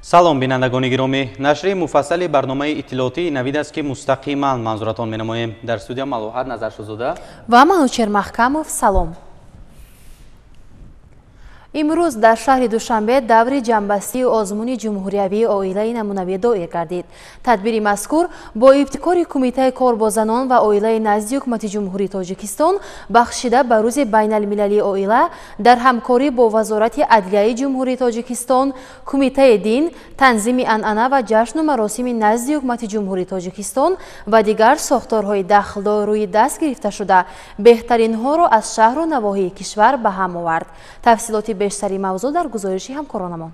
Салом бинандагони гиромӣ, нашри муфассали барномаи иттилоотии навид аст, ки мустақиман манзуратон менамоем. Дар студия Малоҳат Назаршозода ва Манучер Маҳкамов. Салом. Имрӯз дар шаҳри Душанбе даври ҷамъбастии озмуни ҷумҳуриявии оилаи намунавӣ доир гардид. Тадбири мазкур бо ибтикори Кумитаи кор бо занон ва оилаи назди Ҳукумати Ҷумҳурии Тоҷикистон бахшида ба Рӯзи байналмилалии оила дар ҳамкорӣ бо Вазорати адлияи Ҷумҳурии Тоҷикистон, Кумитаи дин, танзими анъана ва ҷашну маросими назди Ҳукумати Ҷумҳурии Тоҷикистон ва дигар сохторҳои дахлдор рӯи даст гирифта шуда, беҳтаринҳоро аз шаҳру навоҳии кишвар ба ҳам овард. Тафсилоти бештари мавзӯъ дар гузориши ҳамкоронамон.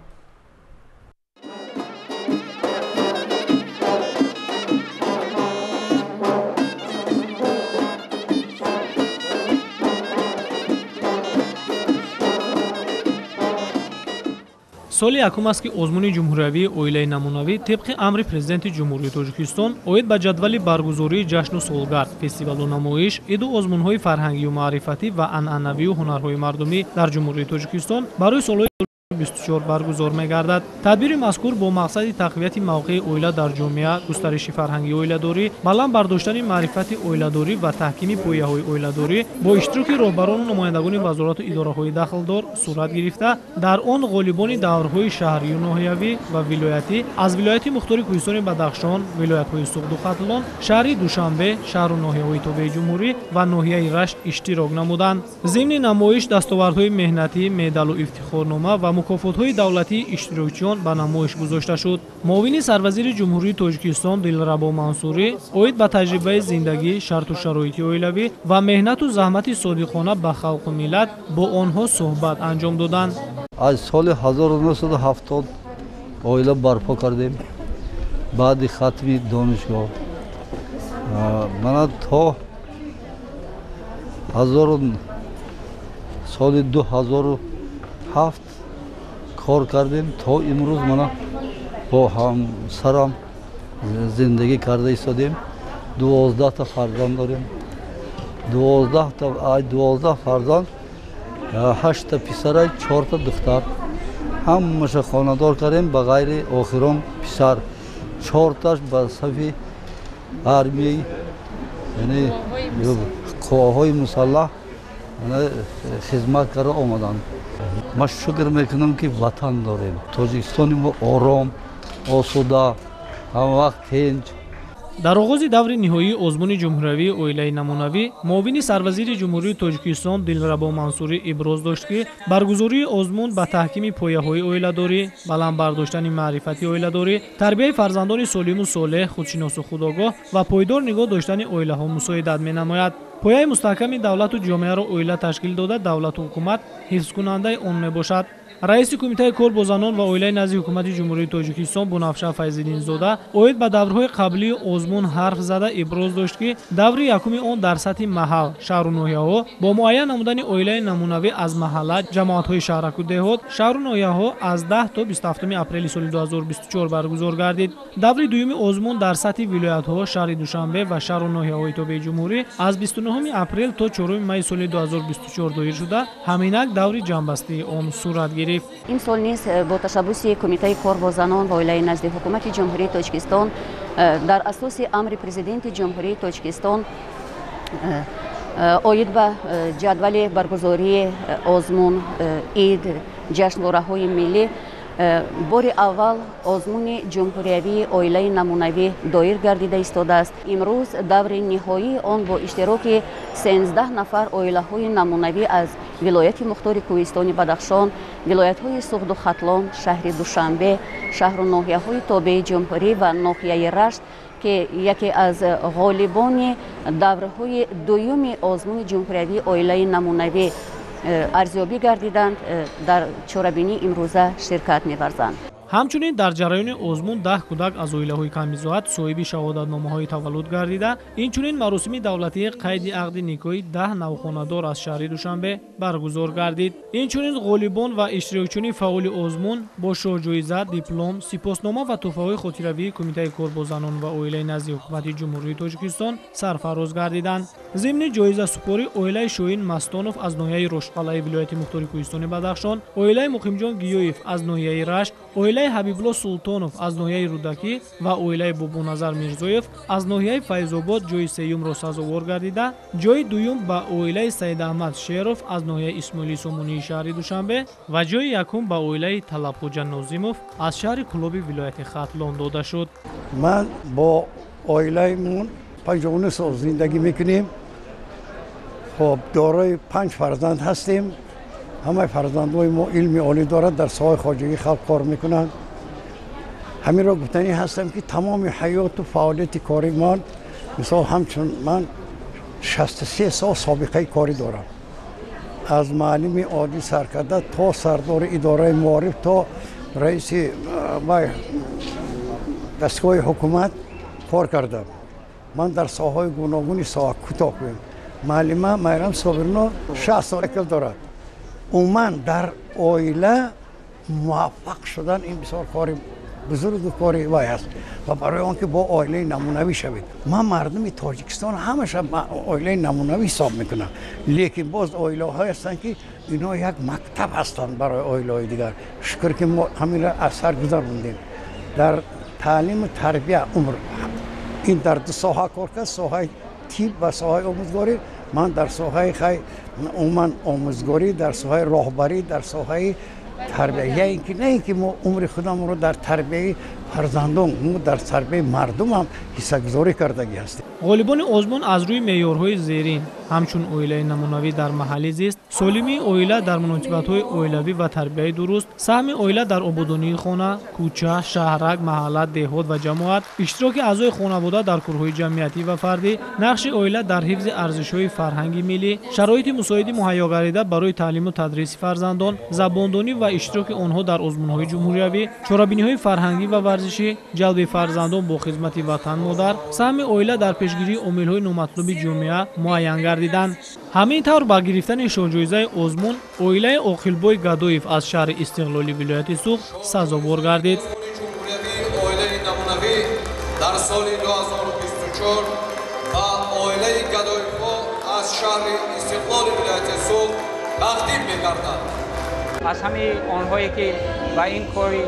Соли якум аст, ки озмуни ҷумҳуриявии оилаи намунавӣ тибқи амри Президенти Ҷумҳурии Тоҷикистон оид ба ҷадвали баргузории ҷашну солгард, фестивалу намоиш, иду озмунҳои фарҳангию маърифатӣ ва анъанавию ҳунарҳои мардумӣ дар Ҷумҳурии Тоҷикистон барои солҳои 24 баргузор мегардад. Тадбири мазкур бо мақсади тақвияти мавқеи оила дар ҷомеа, густариши фарҳанги оиладорӣ, баланд бардоштани маърифати оиладорӣ ва таҳкими пояҳои оиладорӣ бо иштироки роҳбарону намояндагони вазорату идораҳои дахлдор сурат гирифта, дар он ғолибони даврҳои шаҳрию ноҳиявӣ ва вилоятӣ аз вилояти мухтори Кӯҳистони Бадахшон, вилоятҳои Суғду Хатлон, шаҳри Душанбе, шаҳру ноҳияҳои тобеи ҷумҳурӣ ва ноҳияи Рашт иштирок намуданд. Зимни намоиш дастовардҳои меҳнатӣ, медалу ифтихорнома ва мукофотҳои давлатии иштирокчиён ба намоиш гузошта шуд. Муовини сарвазири Ҷумҳурии Тоҷикистон Дилрабо Мансурӣ оид ба таҷрибаи зиндагӣ, шарту шароити оилавӣ ва меҳнату заҳмати содиқона ба халқу миллат бо онҳо суҳбат анҷом доданд. Аз соли 1970 оила барпо кардем. Баъди хатми донишгоҳ мана то соли 2007 кор кардем. То имрӯз мана бо ҳамсарам зиндагӣ карда истодем. 12та фарзанд дорем. 12 фарзанд, 8та писара, 4та духтар. Ҳамаша хонадор кардем ба ғайри охирон писар. 4таш ба сафи армияи, яъне қувваҳои мусаллаҳ хизмат карда омаданд. Ман шукр мекунам, ки ватан дорем. Тоҷикистони мо ором, осуда, ҳамавақт тинҷ. Дар оғози даври ниҳоии озмуни ҷумҳуриявии оилаи намунавӣ муовини сарвазири Ҷумҳурии Тоҷикистон Дилрабо Мансурӣ иброз дошт, ки баргузории озмун ба таҳкими пояҳои оиладорӣ, баланд бардоштани маърифати оиладорӣ, тарбияи фарзандони солиму солеҳ, худшиносу худогоҳ ва пойдор нигоҳ доштани оилаҳо мусоидат менамояд. Пояи мустаҳками давлату ҷомеаро оила ташкил дода, давлату ҳукумат ҳифзкунандаи он мебошад. Раиси Кумитаи кор бо занон ва оилаи назди Ҳукумати Ҷумҳурии Тоҷикистон Бунафша Файзиддинзода оид ба даврҳои қаблии озмун ҳарф зада иброз дошт, ки даври якуми он дар сатҳи маҳал, шаҳру ноҳияҳо бо муайян намудани оилаи намунавӣ аз маҳалла, ҷамоатҳои шаҳраку деҳот, шаҳру ноҳияҳо аз 10 то 27 апрели соли 2024 баргузор гардид. Даври дуюми озмун дар сатҳи вилоятҳо, шаҳри Душанбе ва шаҳру ноҳияҳои тобеи ҷумҳурӣ аз 29 апрел то 4 майи соли 2024 доир шуда, ҳаминак даври ҷамъбастии он сурат гирифт. Имсол низ бо ташаббуси Кумитаи кор бо занон ва оилаи назди Ҳукумати Ҷумҳурии Тоҷикистон дар асоси амри Президенти Ҷумҳурии Тоҷикистон оид ба ҷадвали баргузории озмун, ид, ҷашнвораҳои миллӣ бори аввал озмуни ҷумҳуриявии оилаи намунавӣ доир гардида истодааст. Имрӯз даври ниҳоии он бо иштироки 13 нафар оилаҳои намунавӣ аз вилояти мухтори Кӯҳистони Бадахшон, вилоятҳои Суғду Хатлон, шаҳри Душанбе, шаҳру ноҳияҳои тобеи ҷумҳурӣ ва ноҳияи Рашт, ки яке аз ғолибони даврҳои дуюми озмуни ҷумҳуриявии оилаи намунавӣ арзёбӣ гардиданд, дар чорабинии имрӯза ширкат меварзанд. Ҳамчунин дар ҷараёни озмун 10 кӯдак аз оилаҳои камбизоат соҳиби шаҳодатномаҳои таваллуд гардида, инчунин маросими давлатии қайди ақди никоҳи 10 навхонадор аз шаҳри Душанбе баргузор гардид. Инчунин ғолибон ва иштирокчиёни фаъоли озмун бо шоҳҷоиза, диплом, сипоснома ва тӯҳфаҳои хотиравии Кумитаи кор бо занон ва оилаи назди Ҳукумати Ҷумҳурии Тоҷикистон сарфароз гардиданд. Зимни ҷоизасупорӣ оилаи Шоҳин Мастонов аз ноҳияи Рошқалъаи вилояти мухтори Кӯҳистони Бадахшон, оилаи Муқимҷон Гиёев аз ноҳияи Рашт, Оилаи Ҳабибулло Султонов аз ноҳияи Рӯдакӣ ва оилаи Бобоназар Мирзоев аз ноҳияи Файзобод ҷойи сеюмро сазовор гардида, ҷойи дуюм ба оилаи Саидаҳмад Шеров аз ноҳияи Исмоили Сомонии шаҳри Душанбе ва ҷойи якум ба оилаи Талабхоҷа Нозимов аз шаҳри Кӯлоби вилояти Хатлон дода шуд. Ман бо оилаимон 59 сол зиндагӣ мекунем. Хоб, дорои 5 фарзанд ҳастем. Ҳамаи фарзандҳои мо илми олӣ дорад, дар соҳаи хоҷагии халқ кор мекунанд. Ҳаминро гуфтанӣ ҳастам, ки тамоми ҳаёту фаъолияти кори ман, мисол ҳамчун ман 63 сол собиқаи корӣ дорам. Аз муаллими оддӣ сар карда то сардори идораи маориф, то раиси дастгоҳи ҳукумат кор кардам. Ман дар соҳаҳои гуногуни соҳа кӯтоҳ кунем. Муаллима Майрам Собирно 60 сол акл дорад. Умуман дар оила муваффақ шудан ин бисёр кори бузургу кори вай аст ва барои он ки бо оилаи намунавӣ шавед. Ман мардуми Тоҷикистон ҳамаша оилаи намунавӣ ҳисоб мекунам, лекин боз оилаҳое ҳастанд, ки инҳо як мактаб ҳастанд барои оилаҳои дигар. Шукр, ки мо ҳаминро аз сар гузарондем. Дар таълиму тарбия умр ин дар ду соҳа кор кард, соҳаи тиб ва соҳаи омӯзгорӣ. Ман дар соҳаи умуман омӯзгорӣ, дар соҳаи роҳбарӣ, дар соҳаи тарбия. Я ин ки на ин ки мо умри худамонро дар тарбияи фарзандон, мо дар тарбияи мардум ҳам ҳиссагузорӣ кардагӣ ҳастем. Ғолибони озмун аз рӯи меъёрҳои зерин, ҳамчун оилаи намунавӣ дар маҳалли зист, солимии оила дар муносибатҳои оилавӣ ва тарбияи дуруст, саҳми оила дар ободонии хона, кӯча, шаҳрак, маҳалла, деҳот ва ҷамоат, иштироки аъзои хонавода дар корҳои ҷамъиятӣ ва фардӣ, нақши оила дар ҳифзи арзишҳои фарҳанги миллӣ, шароити мусоиди муҳайё гардида барои таълиму тадриси фарзандон, забондонӣ ва иштироки онҳо дар озмунҳои ҷумҳуриявӣ, чорабиниҳои фарҳангӣ ва варзишӣ, ҷалби фарзандон бо хизмати ватан модар, саҳми оила дар пешгирии омилҳои номатлуби ҷомеа муайян гардиданд. Ҳамин тавр ба гирифтани шоҳҷоизаи озмун оилаи Оқилбой Гадоев аз шаҳри Истиқлоли вилояти Суғд сазовор гардид. Оилаи намунавӣ дар соли 2024 ба оилаи Гадоевҳо аз шаҳри Истиқлоли вилояти Суғд тақдим мегардад. Аз ҳамаи онҳое ки ба ин кори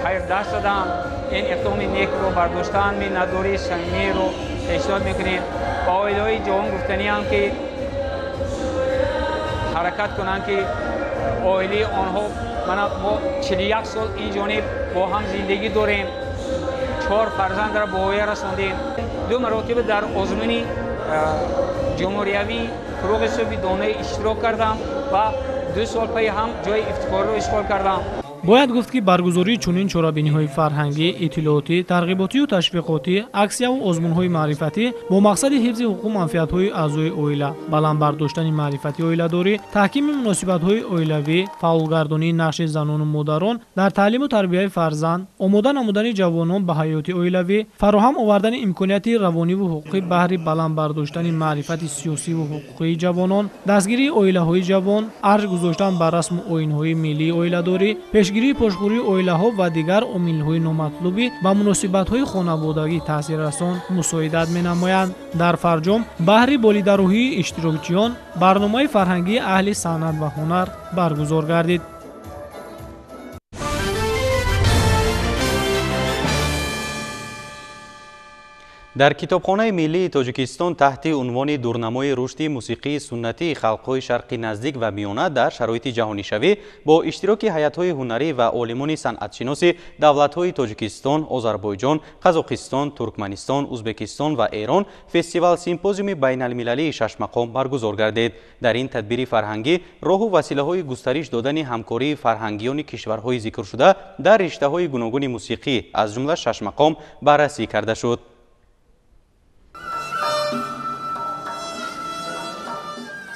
хайр даст доданд, ин иқдоми некро бардоштан, миннатдории самимиро пешниҳод мекунем. Ба оилаҳои ҷавон гуфтаниам, ки ҳаракат кунанд, ки оилаи онҳо, мана мо 41 сол ин ҷониб бо ҳам зиндагӣ дорем, 4 фарзандро ба воя расондем. 2 маротиба дар озмуни ҷумҳуриявии фурӯғи субҳи донаи иштирок кардам ва 2 сол пайи ҳам ҷойи ифтихориро ишғол кардам. Бояд гуфт, ки баргузории чунин чорабиниҳои фарҳангӣ, иттилоотӣ, тарғиботию ташвиқотӣ, аксияву озмунҳои маърифатӣ бо мақсади ҳифзи ҳуқуқу манфиатҳои аъзои оила, баланд бардоштани маърифати оиладорӣ, таҳкими муносибатҳои оилавӣ, фаъолгардонии нақши занону модарон дар таълиму тарбияи фарзанд, омода намудани ҷавонон ба ҳаёти оилавӣ, фароҳам овардани имконияти равониву ҳуқуқӣ баҳри баланд бардоштани маърифати сиёсиву ҳуқуқии ҷавонон, дастгирии оилаҳои ҷавон, арҷ гузоштан ба расму оинҳои миллии оиладорӣ, пешгирии пошхӯрии оилаҳо ва дигар омилҳои номатлубӣ ба муносибатҳои хонаводагӣ таъсиррасон мусоидат менамоянд. Дар фарҷом баҳри болидарӯҳии иштирокчиён барномаи фарҳангии аҳли санъат ва ҳунар баргузор гардид. Дар китобхонаи миллии Тоҷикистон таҳти унвони дурнамои рушди мусиқии суннатии халқҳои шарқи наздик ва миёна дар шароити ҷаҳонишавӣ бо иштироки ҳайатҳои ҳунарӣ ва олимони санъатшиноси давлатҳои Тоҷикистон, Озарбойҷон, Қазоқистон, Туркманистон, Узбекистон ва Эрон фестивал-симпозиуми байналмилалии шашмақом баргузор гардид. Дар ин тадбири фарҳангӣ роҳу василаҳои густариш додани ҳамкории фарҳангиёни кишварҳои зикршуда дар риштаҳои гуногуни мусиқӣ аз ҷумла шашмақом баррасӣ карда шуд.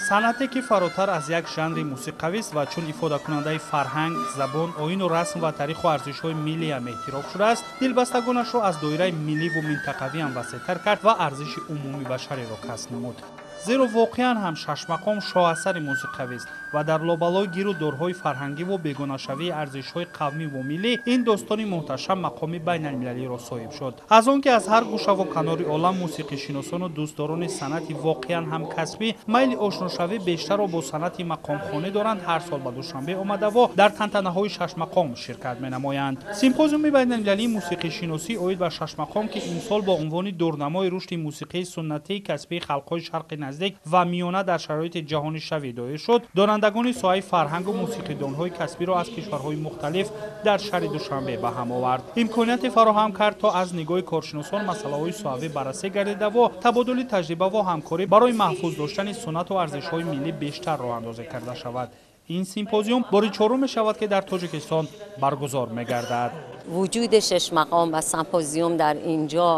Санъате ки фаротар аз як жанри мусиқавист ва чун ифодакунандаи фарҳанг, забон, оину расм ва таъриху арзишҳои миллиам эътироф шудааст, дилбастагонашро аз доираи милливу минтақавиам васеътар кард ва арзиши умумибашариро касб намуд. Зеро воқеан ҳам шашмақом шоҳасари мусиқавист Ва дар лобалои гиру дорҳои фарҳангиву бегонашавии арзишҳои қавмиву миллӣ ин достони муҳташам мақоми байналмилалиро соҳиб шуд. Аз он ки аз ҳар гӯшаву канори олам мусиқишиносону дӯстдорони санъати воқеан ҳам касбӣ майли ошношавӣ бештарро бо санъати мақомхонӣ доранд, ҳар сол ба Душанбе омадаву дар тантанаҳои шашмақом ширкат менамоянд. Симпозиуми байналмилалии мусиқишиносӣ оид ба шашмақом, ки имсол бо унвони дурнамои рушди мусиқии суннатии касбии халқҳои Шарқи Наздик ва Миёна дар шароити ҷаҳонишавӣ доир шуд, донандагони соҳаи фарҳангу мусиқидонҳои касбиро аз кишварҳои мухталиф дар шаҳри Душанбе ба ҳам овард. Имконияте фароҳам кард, то аз нигоҳи коршиносон масъалаҳои соҳавӣ баррасӣ гардидаву табодули таҷрибаву ҳамкорӣ барои маҳфуз доштани суннату арзишҳои миллӣ бештар роҳандозӣ карда шавад. Ин симпозиум бори чорум мешавад, ки дар Тоҷикистон баргузор мегардад. Вуҷуди шашмақом ва симпозиум дар инҷо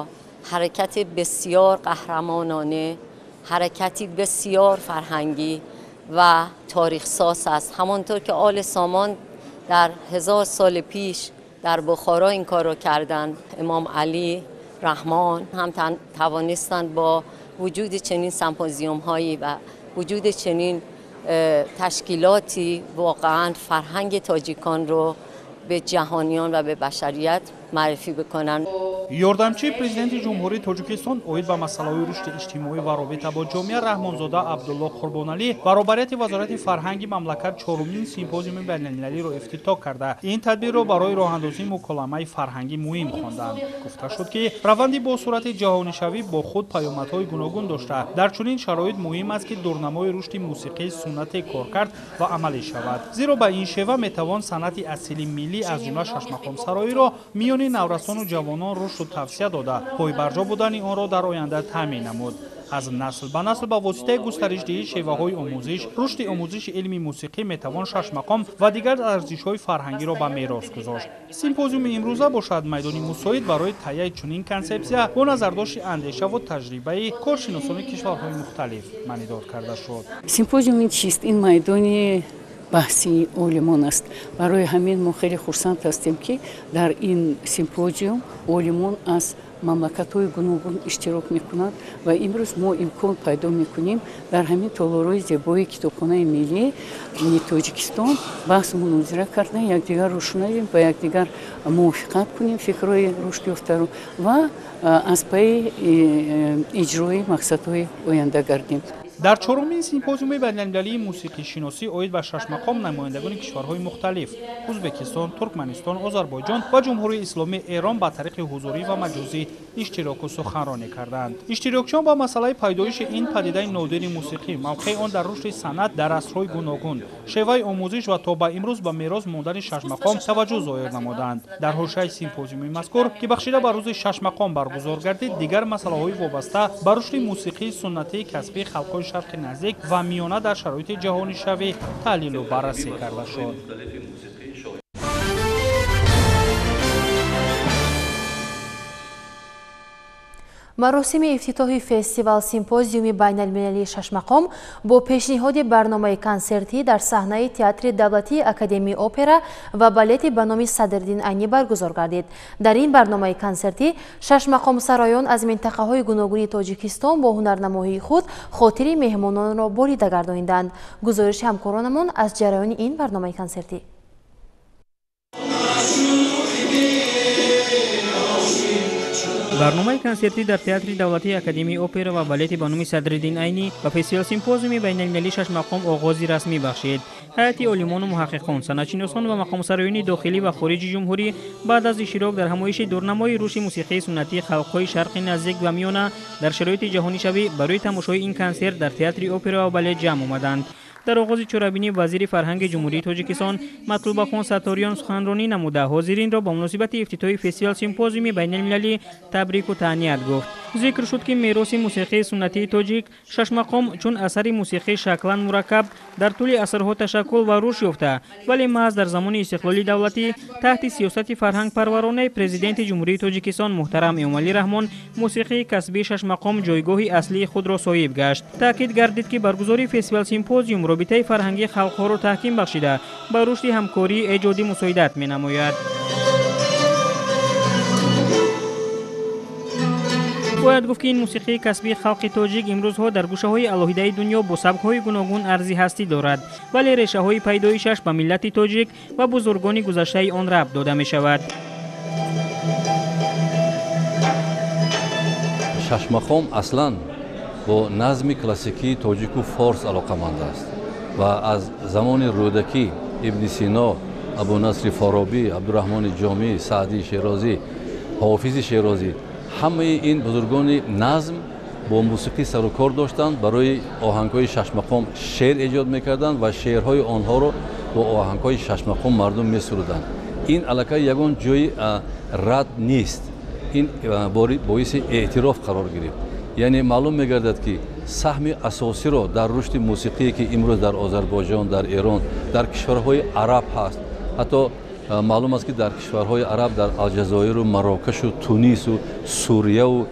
ҳаракати бисёр қаҳрамонона, ҳаракати бисёр фарҳангӣ ва таърихсоз аст. Ҳамонтур ки Оли Сомон дар 1000 сол пеш дар Бухоро ин корро карданд, Имом Алӣ Раҳмон ҳам тавонистанд бо вуҷуди чунин симпозиумҳое ва вуҷуди чунин ташкилоти воқеан фарҳанги тоҷиконро به جهانیان و به بشریت معرفی بکنن. Ёрдамчии президенти Ҷумҳурии Тоҷикистон оид ба масъалаҳои рушди иҷтимоӣ ва робита бо ҷомеа Раҳмонзода Абдулло Қурбоналӣ баробарияти Вазорати фарҳанги мамлакат чорумин симпозиуми байналмилалиро ифтитоҳ карда, ин тадбирро барои роҳандозии муколамаи фарҳангӣ муҳим хонданд. Гуфта шуд, ки раванди бо суръати ҷаҳонишавӣ бо худ паёмадҳои гуногун дошта, дар чунин шароит муҳим аст, ки дурнамои рушди мусиқии суннате коркард ва амалӣ шавад, зеро ба ин шева метавон санъати асили миллӣ аз ҷумла шашмақомсароиро миёни наврасону ҷавонон рушду тавсия дода, пойбарҷо будани онро дар оянда таъмин намуд. Аз насл ба насл ба воситаи густаришдиҳии шеваҳои омӯзиш, рушди омӯзиши илми мусиқӣ метавон шашмақом ва дигар арзишҳои фарҳангиро ба мерос гузошт. Симпозиуми имрӯза бошад майдони мусоид барои таҳияи чунин консепсия бо назардошти андешаву таҷрибаи коршиносони кишварҳои мухталиф маънидор карда шуд. Симпозиум ин чист? Ин майдони баҳси олимон аст. Барои ҳамин мо хеле хурсанд ҳастем, ки дар ин симпозиум олимон аз мамлакатҳои гуногун иштирок мекунанд ва имрӯз мо имкон пайдо мекунем дар ҳамин толорҳои зебои Китобхонаи миллии Тоҷикистон баҳсу мунозира карда, якдигарро шунавем, ба якдигар мувофиқат кунем фикрҳои рушд ёфтаро ва аз пайи иҷрои мақсадҳои оянда гардем. Дар чорумин симпозиуми байналмилалии мусиқишиносӣ оид ба шашмақом намояндагони кишварҳои мухталиф Ӯзбекистон, Туркманистон, Озарбойҷон ва Ҷумҳурии Исломии Эрон ба тариқи ҳузурӣ ва маҷозӣ иштироку суханронӣ карданд. Иштирокчиён ба масъалаи пайдоиши ин падидаи нодири мусиқӣ, мавқеи он дар рушди санъат дар асрҳои гуногун, шеваи омӯзиш ва то ба имрӯз ба мерос мондани шашмақом таваҷҷӯҳ зоҳир намуданд. Дар ҳошияи симпозиуми мазкур, ки бахшида ба рӯзи шашмақом баргузор гардид, дигар масъалаҳои вобаста ба рушди мусиқии суннатии касбии халқҳои Шарқи Наздик ва Миёна дар шароити ҷаҳонишавӣ таҳлилу баррасӣ карда шуд. Маросими ифтитоҳи фестивал симпозиуми байналмилалии шашмақом бо пешниҳоди барномаи консертӣ дар саҳнаи Театри давлатии Академияи опера ва балети ба номи Садриддин Айнӣ баргузор гардид. Дар ин барномаи консертӣ шашмақомсароён аз минтақаҳои гуногуни Тоҷикистон бо ҳунарнамоии худ хотири меҳмононро борида гардониданд. Гузориши ҳамкоронамон аз ҷараёни ин барномаи консертӣ. Барномаи консертӣ дар Театри давлатии Академияи опера ва балети ба номи Садриддин Айнӣ ба фестивал симпозиуми байналмилалии шашмақом оғози расмӣ бахшид. Ҳайати олимону муҳаққиқон, санъатшиносон ва мақомсароёни дохилӣ ва хориҷи ҷумҳурӣ баъд аз иштирок дар ҳамоиши дурнамои рушди мусиқии суннатии халқҳои Шарқи Наздик ва Миёна дар шароити ҷаҳонишавӣ барои тамошои ин консерт дар Театри опера ва балет ҷамъ омаданд. Дар оғози чорабинӣ вазири фарҳанги Ҷумҳурии Тоҷикистон Матлубахон Сатториён суханронӣ намуда, ҳозиринро ба муносибати ифтитоҳи фестивал симпозиуми байналмилалӣ табрику таҳният гуфт. Зикр шуд, ки мероси мусиқии суннатии тоҷик шашмақом чун асари мусиқии шаклан мураккаб дар тӯли асрҳо ташаккул ва рушд ёфта, вале маҳз дар замони истиқлоли давлатӣ таҳти сиёсати фарҳангпарваронаи президенти Ҷумҳурии Тоҷикистон муҳтарам Эмомалӣ Раҳмон мусиқии касбии шашмақом ҷойгоҳи аслии худро соҳиб гашт. Таъкид гардид, ки баргузории фестивал симпозиум робитаи фарҳангии халқҳоро таҳким бахшида, ба рушди ҳамкории эҷодӣ мусоидат менамояд. Бо Бояд гуфт, ки ин мусиқии касбии халқи тоҷик имрӯзҳо дар гӯшаҳои алоҳидаи дунё бо сабкҳои гуногун арзи ҳастӣ дорад, вале решаҳои пайдоишаш ба миллати тоҷик ва бузургони гузаштаи он рабт дода мешавад. Шашмақом аслан бо назми классикии тоҷику форс алоқаманд аст ва аз замони Рӯдакӣ, Ибни Сино, Абунасри Форобӣ, Абдураҳмони Ҷомӣ, Саъдии Шерозӣ, Ҳофизи Шерозӣ, ҳамаи ин бузургони назм бо мусиқӣ сарукор доштанд, барои оҳангҳои шашмақом шеър эҷод мекарданд ва шеърҳои онҳоро бо оҳангҳои шашмақом мардум месуруданд. Ин аллакай ягон ҷои рад нест, ин боиси эътироф қарор гирифт. Яъне маълум мегардад, ки саҳми асосиро дар рушди мусиқие, ки имрӯз дар Озарбойҷон, дар Эрон, дар кишварҳои араб ҳаст, ҳатто маълум аст, ки дар кишварҳои араб, дар Алҷазоиру Марокашу Тунису Сурияву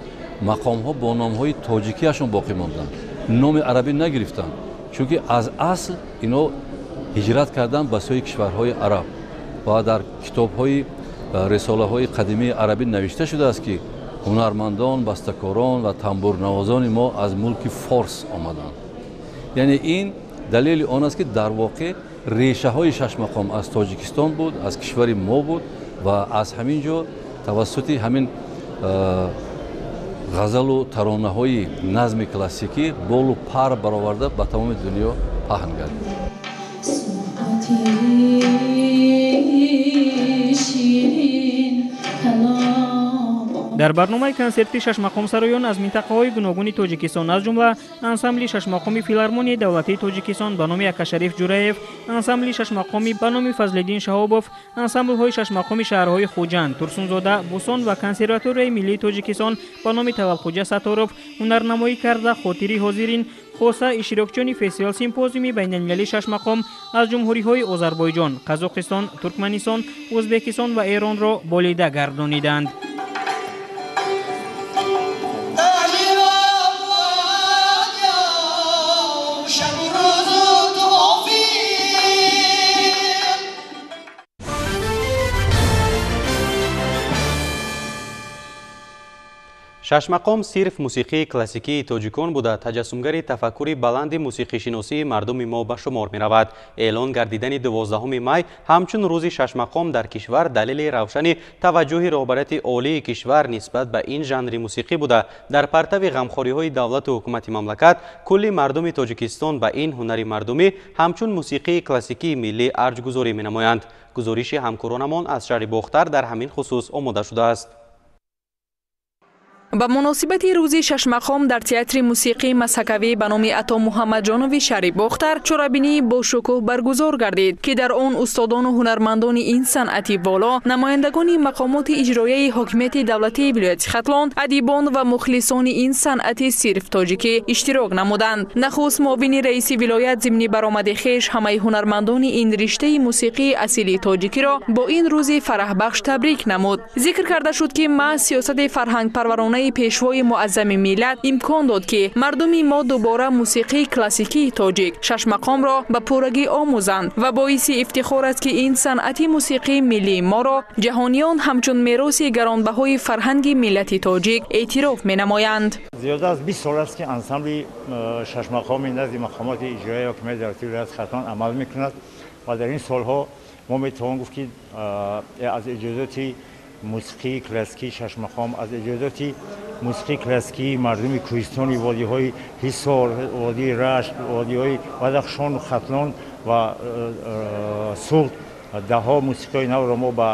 мақомҳо бо номҳои тоҷикиашон боқӣ монданд, номи арабӣ нагирифтанд, чунки аз асл ино ҳиҷрат карданд ба сӯи кишварҳои араб ва дар китобҳои рисолаҳои қадимии арабӣ навишта шудааст, ки ҳунармандон, бастакорон ва тамбурнавозони мо аз мулки форс омаданд. Яъне ин далели он аст, ки дар воқеъ решаҳои шашмақом аз Тоҷикистон буд, аз кишвари мо буд ва аз ҳамин ҷо тавассути ҳамин ғазалу таронаҳои назми классикӣ болу пар бароварда ба тамоми дунё паҳн гардид. Дар барномаи консерти шашмақомсароён аз минтақаҳои гуногуни Тоҷикистон, аз ҷумла ансамбли шашмақоми Филармонияи давлатии Тоҷикистон ба номи Акашариф Ҷураев, ансамбли шашмақоми ба номи Фазлиддин Шаҳобов, ансамблҳои шашмақоми шаҳрҳои Хуҷанд, Турсунзода, Бӯстон ва Консерваторияи миллии Тоҷикистон ба номи Тавалхуҷа Сатторов ҳунарнамоӣ карда, хотири ҳозирин, хоса иштирокчиёни фестивал симпозиуми байналмилалии шашмақом аз ҷумҳуриҳои Озарбойҷон, Қазоқистон, Туркманистон, Ӯзбекистон ва Эронро болида гардониданд. Шашмақом сирф мусиқии классикии тоҷикон буда, таҷассумгари тафаккури баланди мусиқишиносии мардуми мо ба шумор меравад. Эълон гардидани 12 май ҳамчун рӯзи шашмақом дар кишвар далели равшани таваҷҷӯҳи роҳбарияти олии кишвар нисбат ба ин жанри мусиқӣ буда, дар партави ғамхориҳои давлату ҳукумати мамлакат кулли мардуми Тоҷикистон ба ин ҳунари мардумӣ ҳамчун мусиқии классикии миллӣ арҷгузорӣ менамоянд. Гузориши ҳамкоронамон аз шаҳри Бохтар дар ҳамин хусус омода шудааст. Ба муносибати рӯзи шашмақом дар театри мусиқии масҳакавӣ ба номи Ато Муҳаммадҷонови шаҳри Бохтар чорабинии бошукӯҳ баргузор гардид, ки дар он устодону ҳунармандони ин санъати воло, намояндагони мақомоти иҷроияи ҳокимияти давлатии вилояти Хатлон, адибон ва мухлисони ин санъати сирф тоҷикӣ иштирок намуданд. Нахуст муовини раиси вилоят зимни баромади хеш ҳамаи ҳунармандони ин риштаи мусиқии асили тоҷикиро бо ин рӯзи фараҳбахш табрик намуд. Зикр карда шуд, ки маҳз сиёсати фарҳангпарваронаи пешвои муаззами миллат имкон дод, ки мардуми мо дубора мусиқии классикии тоҷик шашмақомро ба пуррагӣ омӯзанд ва боиси ифтихор аст, ки ин санъати мусиқии миллии моро ҷаҳониён ҳамчун мероси гаронбаҳои фарҳанги миллати тоҷик эътироф менамоянд. Зиёда аз 20 сол аст, ки ансамбли шашмақоми назди мақомоти иҷроияи ҳокимияти давлатии вилояти Хатлон амал мекунад ва дар ин солҳо мо метавон гуфт, ки аз эҷодоти мусиқии классикии шашмақом, аз эҷодоти мусиқии классикии мардуми кӯҳистони водиҳои Ҳисор, водии Рашт, водиҳои Бадахшону Хатлон ва Суғд даҳҳо мусиқиҳои навро мо ба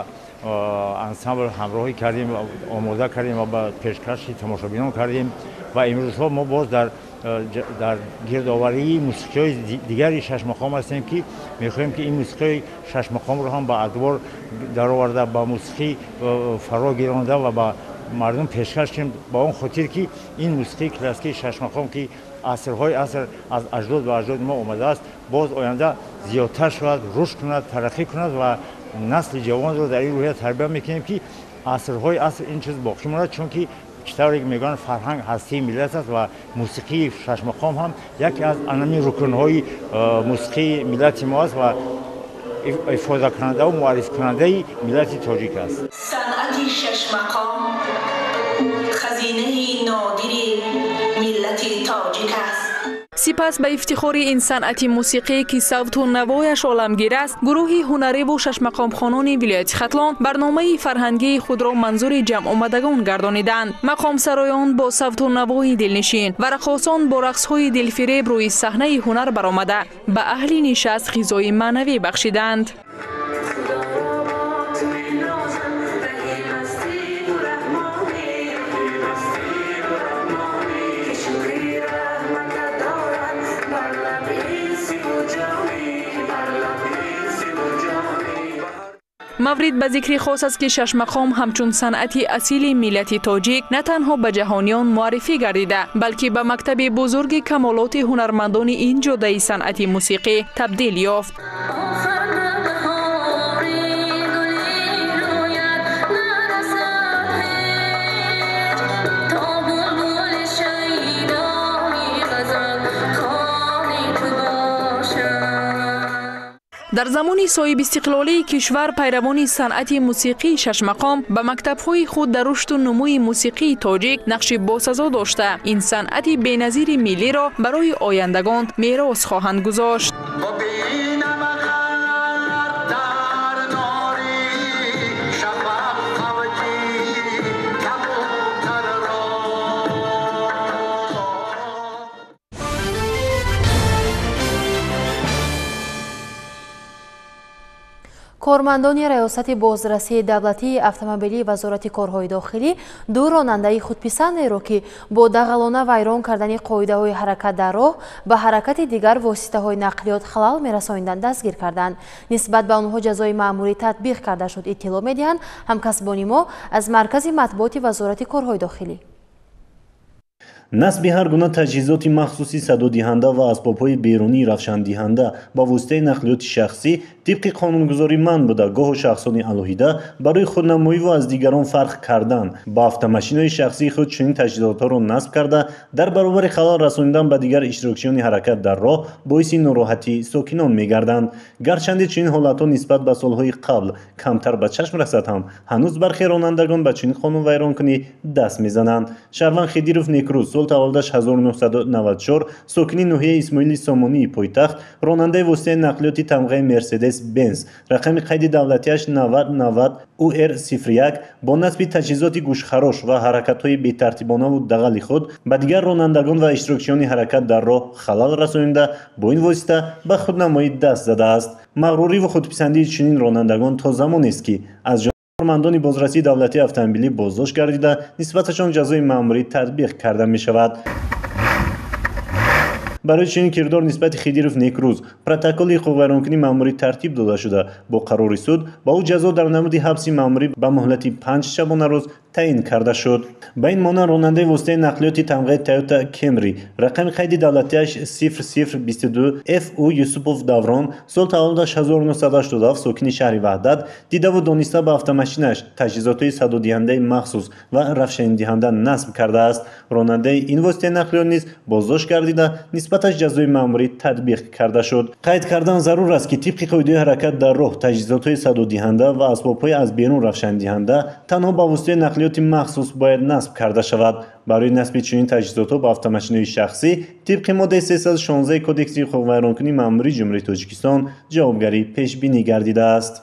ансамбл ҳамроҳӣ кардем, омода кардем ва ба пешкаши тамошобинон кардем ва имрӯзҳо мо боз дар гирдоварии мусиқиҳои дигари шашмақом ҳастем, ки мехоҳем, ки ин мусиқиҳои шашмақомро ҳам ба адвор дароварда, ба мусиқӣ фаро гиронда ва ба мардум пешкаш кунем, ба он хотир ки ин мусиқии классикии шашмақом, ки асрҳои аср аз аҷдод ба аҷдоди мо омадааст, боз оянда зиёдтар шавад, рушд кунад, тараққӣ кунад ва насли ҷавонро дар ин рӯҳия тарбия мекунем, ки асрҳои аср ин чиз боқӣ монад, чунки чӣ тавре ки мегӯянд, фарҳанг ҳастии миллат аст ва мусиқии шашмақом ҳам яке аз анами рукнҳои мусиқии миллати мо аст ва ифодакунандаву муаррифкунандаи миллати тоҷик аст. Санъати шашмақом. хазинаи нодири миллати тоҷик аст. Сипас ба ифтихори ин санъати мусиқӣ, ки савту навояш оламгир аст, гурӯҳи ҳунариву шашмақомхонони вилояти Хатлон барномаи фарҳангии худро манзури ҷамъомадагон гардониданд. Мақомсароён бо савту навои дилнишин ва раққосон бо рақсҳои дилфиреб рӯи саҳнаи ҳунар баромада ба аҳли нишаст ғизои маънавӣ бахшиданд. Маврид ба зикри хос аст, ки шашмақом ҳамчун санъати асили миллати тоҷик на танҳо ба ҷаҳониён муаррифӣ гардида, балки ба мактаби бузурги камолоти ҳунармандони ин ҷодаи санъати мусиқӣ табдил ёфт. Дар замони соҳибистиқлолии кишвар пайравони санъати мусиқии шашмақом ба мактабҳои худ дар рушду нумӯи мусиқии тоҷик нақши босазо дошта, ин санъати беназири миллиро барои ояндагон мерос хоҳанд гузошт. Кормандони Раёсати бозрасии давлатии автомобилии Вазорати корҳои дохилӣ ду ронандаи худписандеро, ки бо дағалона вайрон кардани қоидаҳои ҳаракат дар роҳ ба ҳаракати дигар воситаҳои нақлиёт халал мерасониданд, дастгир карданд. Нисбат ба онҳо ҷазои маъмурӣ татбиқ карда шуд, иттилоъ медиҳанд ҳамкасбони мо аз маркази матбуоти Вазорати корҳои дохилӣ. Насби ҳар гуна таҷҳизоти махсуси садодиҳанда ва асбобҳои берунии равшандиҳанда ба воситаи нақлиёти шахсӣ тибқи қонунгузорӣ манъ буда, гоҳу шахсони алоҳида барои худнамоӣ ва аз дигарон фарқ кардан ба автомашинаи шахсии худ чунин таҷҳизотҳоро насб карда, дар баробари халал расонидан ба дигар иштирокчиёни ҳаракат дар роҳ боиси нороҳатии сокинон мегарданд. Гарчанде чунин ҳолатҳо нисбат ба солҳои қабл камтар ба чашм расад ҳам, ҳанӯз бархе ронандагон ба чунин қонунвайронкунӣ даст мезананд. Шаҳрванд Хидиров Некрӯз, сол таваллудаш 1994, сокини ноҳияи Исмоили Сомонии пойтахт, ронандаи воситаи нақлиёти тамғаи Мерседес Бенз, рақами қайди давлатиаш 9090 УР 01, бо насби таҷҳизоти гӯшхарош ва ҳаракатҳои бетартибонаву дағали худ ба дигар ронандагон ва иштирокчиёни ҳаракат дар роҳ халал расонида, бо ин восита ба худнамоӣ даст задааст. Мағруриву худписандии чунин ронандагон то замонест, ки аз кормандони бозрасии давлатии автомобилӣ боздошт гардида, нисбаташон ҷазои маъмурӣ татбиқ карда мешавад. Барои чунин кирдор нисбати Хидиров Некрӯз протоколи ҳуқуқвайронкунии маъмурӣ тартиб дода шуда, бо қарори суд ба ӯ ҷазо дар намуди ҳабси маъмурӣ ба муҳлати 5 шабонарӯз таъин карда шуд. Ба ин монанд ронандаи воситаи нақлиёти тамғаи Toyota Camry, рақами қайди давлатиаш 0022 ФУ Юсупов Даврон, сол таваллудаш 1987, сокини шаҳри Ваҳдат, дидаву дониста ба автомашинаш таҷҳизотҳои садодиҳандаи махсус ва равшанидиҳанда насб кардааст. Ронандаи ин воситаи нақлиёт низ боздошт гардида, нисбаташ ҷазои маъмурӣ татбиқ карда шуд. Қайд кардан зарур аст, ки тибқи қоидаи ҳаракат дар роҳ таҷҳизотҳои садодиҳанда ва асбобҳои аз берун равшандиҳанда танҳо ба воситаи нақлиёти махсус бояд насб карда шавад. Барои насби чунин таҷҳизотҳо ба автомашинаи шахсӣ тибқи моддаи 316 Кодекси ҳуқуқвайронкунии маъмурии Ҷумҳурии Тоҷикистон ҷавобгарӣ пешбинӣ гардидааст.